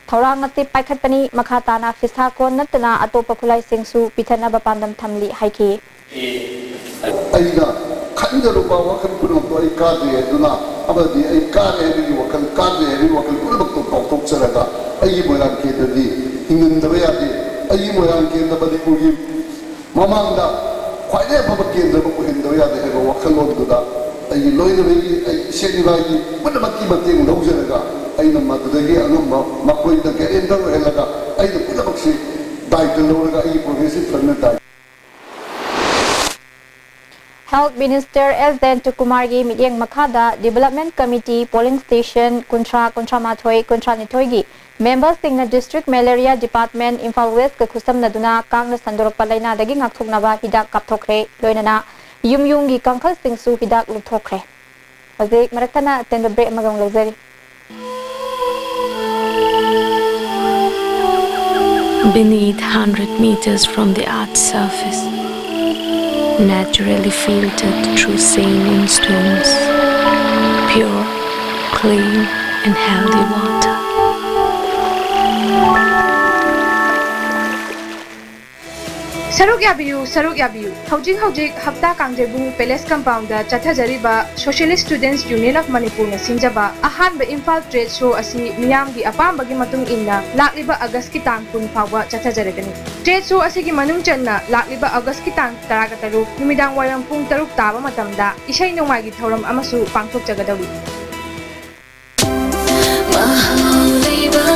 ꯊꯧꯔꯥꯡ ꯑꯁꯤ ꯄꯥꯏꯈꯠꯄꯅꯤ꯫ ꯃꯈꯥ ꯇꯥꯅ ꯐꯤꯁꯥ ꯀꯣꯟ ꯅꯠꯇꯅ ꯑꯇꯣꯞꯄ ꯈꯨꯠꯂꯥꯏꯁꯤꯡꯁꯨ ꯄꯤꯊꯅꯕ ꯄꯥꯟꯗꯝ ꯊꯝꯂꯤ ꯍꯥꯏꯈꯤ꯫ ꯑꯩꯅ ꯈꯟꯖꯔꯨꯕ ꯋꯥꯈꯜ ꯄꯨꯝꯅꯃꯛꯇꯣ ꯑꯩ ꯀꯥꯗ꯭ꯔꯦ ꯍꯥꯏꯗꯨꯅ, ꯑꯃꯗꯤ ꯑꯩ ꯀꯥꯔꯦ ꯍꯥꯏꯕꯒꯤ ꯋꯥꯈꯜ, ꯀꯥꯗ꯭ꯔꯦ ꯍꯥꯏꯕꯒꯤ ꯋꯥꯈꯜ ꯄꯨꯝꯅꯃꯛꯇꯣ ꯀꯥꯎꯊꯣꯛꯆꯔꯒ, ꯑꯩꯒꯤ ꯃꯣꯏꯔꯥꯡ ꯀꯦꯟꯗ꯭ꯔꯗꯤ ꯍꯤꯡꯍꯟꯗꯕ ꯌꯥꯗꯦ꯫ ꯑꯩꯒꯤ ꯃꯣꯏꯔꯥꯡ ꯀꯦꯟꯗ꯭ꯔ ꯃꯅꯤꯄꯨꯔꯒꯤ ꯃꯃꯥꯡꯗ ꯈ꯭ꯋꯥꯏꯗꯒꯤ ꯑꯐꯕ ꯀꯦꯟꯗ꯭ꯔ ꯑꯃ ꯑꯣꯏꯍꯟꯗꯕ ꯌꯥꯗꯦ ꯍꯥꯏꯕ ꯋꯥꯈꯜꯂꯣꯟꯗꯨꯗ ꯑꯩꯒꯤ ꯂꯣꯏꯅꯕꯤꯒꯤ, ꯑꯩ ꯏꯁꯦꯟ ꯏꯃꯥꯒꯤ ꯄꯨꯝꯅꯃꯛꯀꯤ ꯃꯇꯦꯡ ꯂꯧꯖꯔꯒ, ꯑꯩꯅ ꯃꯗꯨꯗꯒꯤ ꯑꯉꯝꯕ ꯃꯈꯣꯏꯗ ꯒꯦꯔꯦꯟꯇꯔ ꯑꯣꯏꯍꯜꯂꯒ, ꯑꯩꯅ ꯄꯨꯝꯅꯃꯛꯁꯤ ꯗꯥꯏꯇ ꯂꯧꯔꯒ, ꯑꯩꯒꯤ ꯄ꯭ꯔꯣꯒ꯭ꯔꯦꯁꯤꯚ ꯐ꯭ꯔꯟꯠꯅ ꯗꯥꯏꯇ Health Minister S ꯖꯌꯟꯇꯀꯨꯃꯥꯔꯒꯤ ꯃꯤꯠꯌꯦꯡ ꯃꯈꯥꯗ Development Committee, Polling Station ꯀꯨꯟꯊ꯭ꯔꯥ, ꯀꯨꯟꯊ꯭ꯔꯥ ꯃꯥꯊꯣꯏ, ꯀꯨꯟꯊ꯭ꯔꯥ ꯅꯤꯊꯣꯏꯒꯤ memberꯁꯤꯡꯅ District Malaria Department, ꯏꯝꯐꯥꯜ Westꯀ ꯈꯨꯠꯁꯝꯅꯗꯨꯅ ꯀꯥꯡꯅ ꯁꯟꯗꯣꯔꯛꯄ ꯂꯥꯏꯅꯥꯗꯒꯤ ꯉꯥꯛꯊꯣꯛꯅꯕ ꯍꯤꯗꯥꯛ ꯀꯥꯞꯊꯣꯛꯈ꯭ꯔꯦ꯫ ꯂꯣꯏꯅꯅ ꯌꯨꯝ ꯌꯨꯝꯒꯤ ꯀꯥꯡꯈꯜꯁꯤꯡꯁꯨ ꯍꯤꯗꯥꯛ ꯂꯨꯞꯊꯣꯛꯈ꯭ꯔꯦ꯫ ꯍꯧꯖꯤꯛ ꯃꯔꯛ ꯊꯠꯅ ꯑꯇꯦꯟꯕ break ꯑꯃꯒ ꯑꯃꯨꯛ ꯂꯧꯖꯔꯤ꯫ Beneath hundred meters from the earth's surface, naturally filtered through saline stones, pure, clean and healthy water. ꯁꯔꯨꯛ ꯌꯥꯕꯤꯌꯨ, ꯁꯔꯨꯛ ꯌꯥꯕꯤꯌꯨ꯫ ꯍꯧꯖꯤꯛ ꯍꯧꯖꯤꯛ ꯍꯞꯇꯥ ꯀꯥꯡꯖꯩꯕꯨꯡ Palace Compoundꯗ ꯆꯠꯊꯖꯔꯤꯕ Socialist Students Union of Manipurꯅ ꯁꯤꯟꯖꯕ ꯑꯍꯥꯟꯕ ꯏꯝꯐꯥꯜ Trade Show ꯑꯁꯤ ꯃꯤꯌꯥꯝꯒꯤ ꯑꯄꯥꯝꯕꯒꯤ ꯃꯇꯨꯡ ꯏꯟꯅ ꯂꯥꯛꯂꯤꯕ Augustꯀꯤ ꯇꯥꯡ ꯀꯨꯟ ꯐꯥꯎꯕ ꯆꯠꯊꯖꯔꯒꯅꯤ꯫ Trade Show ꯑꯁꯤꯒꯤ ꯃꯅꯨꯡ ꯆꯟꯅ ꯂꯥꯛꯂꯤꯕ Augustꯀꯤ ꯇꯥꯡ ꯇꯔꯥꯒ ꯇꯔꯨꯛ ꯅꯨꯃꯤꯗꯥꯡ ꯋꯥꯏꯔꯝ ꯄꯨꯡ ꯇꯔꯨꯛ ꯇꯥꯕ ꯃꯇꯝꯗ ꯏꯁꯩ ꯅꯣꯡꯃꯥꯏꯒꯤ ꯊꯧꯔꯝ ꯑꯃꯁꯨ ꯄꯥꯡꯊꯣꯛꯆꯒꯗꯧꯔꯤ꯫ ꯃꯍꯥꯎ ꯂꯩꯕ,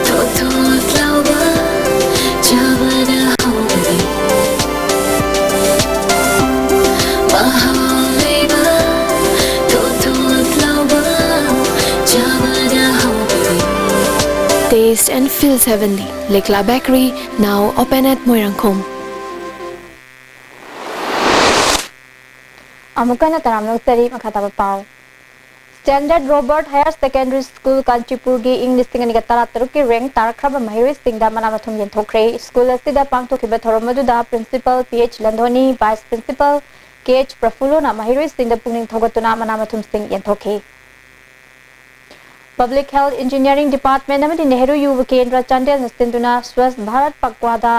ꯊꯣꯠ ꯊꯣꯠ ꯂꯥꯎꯕ, ꯆꯥꯕꯗ ꯍꯥꯎꯕꯗꯤ Taste and feel heavenly. Lekla Bakery, now open at Moirangkhom. ꯑꯃꯨꯛ ꯍꯟꯅ ꯇꯔꯥꯝꯅ ꯑꯣꯛꯆꯔꯤ꯫ ꯃꯈꯥ ꯇꯥꯕ ꯄꯥꯎ꯫ Standard Robert Higher Secondary School, ꯀꯥꯟꯆꯤꯄꯨꯔꯒꯤ ꯏꯪ ꯂꯤꯁꯤꯡ ꯑꯅꯤꯒ ꯇꯔꯥꯇꯔꯨꯛꯀꯤ rank ꯇꯥꯔꯛꯈ꯭ꯔꯕ ꯃꯍꯩꯔꯣꯏꯁꯤꯡꯗ ꯃꯅꯥ ꯃꯊꯨꯝ ꯌꯦꯟꯊꯣꯛꯈ꯭ꯔꯦ꯫ School ꯑꯁꯤꯗ ꯄꯥꯡꯊꯣꯛꯈꯤꯕ ꯊꯧꯔꯝ ꯑꯗꯨꯗ Principal ꯄꯤ ꯑꯩꯆ ꯂꯟꯙꯣꯅꯤ, Vice Principal ꯀꯦ ꯑꯩꯆ ꯄ꯭ꯔꯐꯨꯜꯂꯣꯅ ꯃꯍꯩꯔꯣꯏꯁꯤꯡꯗ ꯄꯨꯛꯅꯤꯡ ꯊꯧꯒꯠꯇꯨꯅ ꯃꯅꯥ ꯃꯊꯨꯝꯁꯤꯡ ꯌꯦꯟꯊꯣꯛꯈꯤ꯫ Public Health Engineering Department ꯑꯃꯗꯤ ꯅꯦꯍꯔꯨ ꯌꯨꯕ ꯀꯦꯟꯗ꯭ꯔ ꯆꯥꯟꯗꯦꯜꯅ ꯁꯤꯟꯗꯨꯅ ꯁ꯭ꯋꯁꯊ ꯚꯥꯔꯠ ꯄꯛꯋꯥꯗ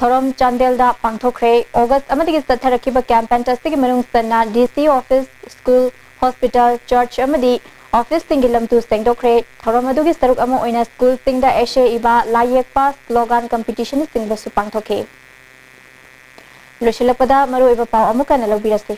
ꯊꯧꯔꯝ ꯆꯥꯟꯗꯦꯜꯗ ꯄꯥꯡꯊꯣꯛꯈ꯭ꯔꯦ꯫ ꯑꯣꯒꯁ ꯑꯃꯗꯒꯤ ꯆꯠꯊꯔꯛꯈꯤꯕ campaign ꯑꯁꯤꯒꯤ ꯃꯅꯨꯡ ꯆꯟꯅ ꯗꯤ ꯁꯤ office, school, hospital, church ꯑꯃꯗꯤ officeꯁꯤꯡꯒꯤ ꯂꯝꯇꯨ ꯁꯦꯡꯗꯣꯛꯈ꯭ꯔꯦ꯫ ꯊꯧꯔꯝ ꯑꯗꯨꯒꯤ ꯁꯔꯨꯛ ꯑꯃ ꯑꯣꯏꯅ schoolꯁꯤꯡꯗ essay ꯏꯕ, ꯂꯥꯏ ꯌꯦꯛꯄ, slogan competitionꯅꯆꯤꯡꯕꯁꯨ ꯄꯥꯡꯊꯣꯛꯈꯤ꯫ ꯂꯣꯏꯁꯤꯜꯂꯛꯄꯗ ꯃꯔꯨꯑꯣꯏꯕ ꯄꯥꯎ ꯑꯃꯨꯛ ꯍꯟꯅ ꯂꯧꯕꯤꯔꯁꯤ꯫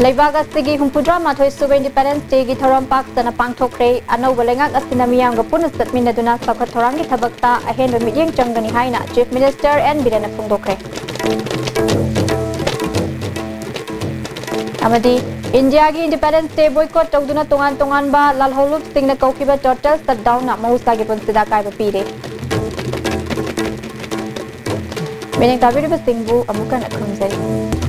ꯂꯩꯕꯥꯛ ꯑꯁꯤꯒꯤ ꯍꯨꯝꯐꯨꯇꯔꯥ ꯃꯥꯊꯣꯏ ꯁꯨꯕ Independence Dayꯒꯤ ꯊꯧꯔꯝ ꯄꯥꯛ ꯆꯥꯎꯅ ꯄꯥꯡꯊꯣꯛꯈ꯭ꯔꯦ꯫ ꯑꯅꯧꯕ ꯂꯩꯉꯥꯛ ꯑꯁꯤꯅ ꯃꯤꯌꯥꯝꯒ ꯄꯨꯟꯅ ꯆꯠꯃꯤꯟꯅꯗꯨꯅ ꯆꯥꯎꯈꯠ ꯊꯧꯔꯥꯡꯒꯤ ꯊꯕꯛꯇ ꯑꯍꯦꯟꯕ ꯃꯤꯠꯌꯦꯡ ꯆꯪꯒꯅꯤ ꯍꯥꯏꯅ Chief Minister ꯑꯦꯟ ꯕꯤꯔꯦꯟꯅ ꯐꯣꯡꯗꯣꯛꯈ꯭ꯔꯦ꯫ ꯑꯃꯗꯤ ꯏꯟꯗꯤꯌꯥꯒꯤ Independence Day boycott ꯇꯧꯗꯨꯅ ꯇꯣꯉꯥꯟ ꯇꯣꯉꯥꯟꯕ ꯂꯥꯜꯍꯧꯂꯨꯞꯁꯤꯡꯅ ꯀꯧꯈꯤꯕ total shutdownꯅ ꯃꯍꯧꯁꯥꯒꯤ ꯄꯨꯟꯁꯤꯗ ꯑꯀꯥꯏꯕ ꯄꯤꯔꯦ꯫ ꯃꯤꯠꯌꯦꯡ ꯇꯥꯕꯤꯔꯤꯕꯁꯤꯡꯕꯨ ꯑꯃꯨꯛ ꯍꯟꯅ ꯈꯨꯔꯨꯝꯖꯔꯤ꯫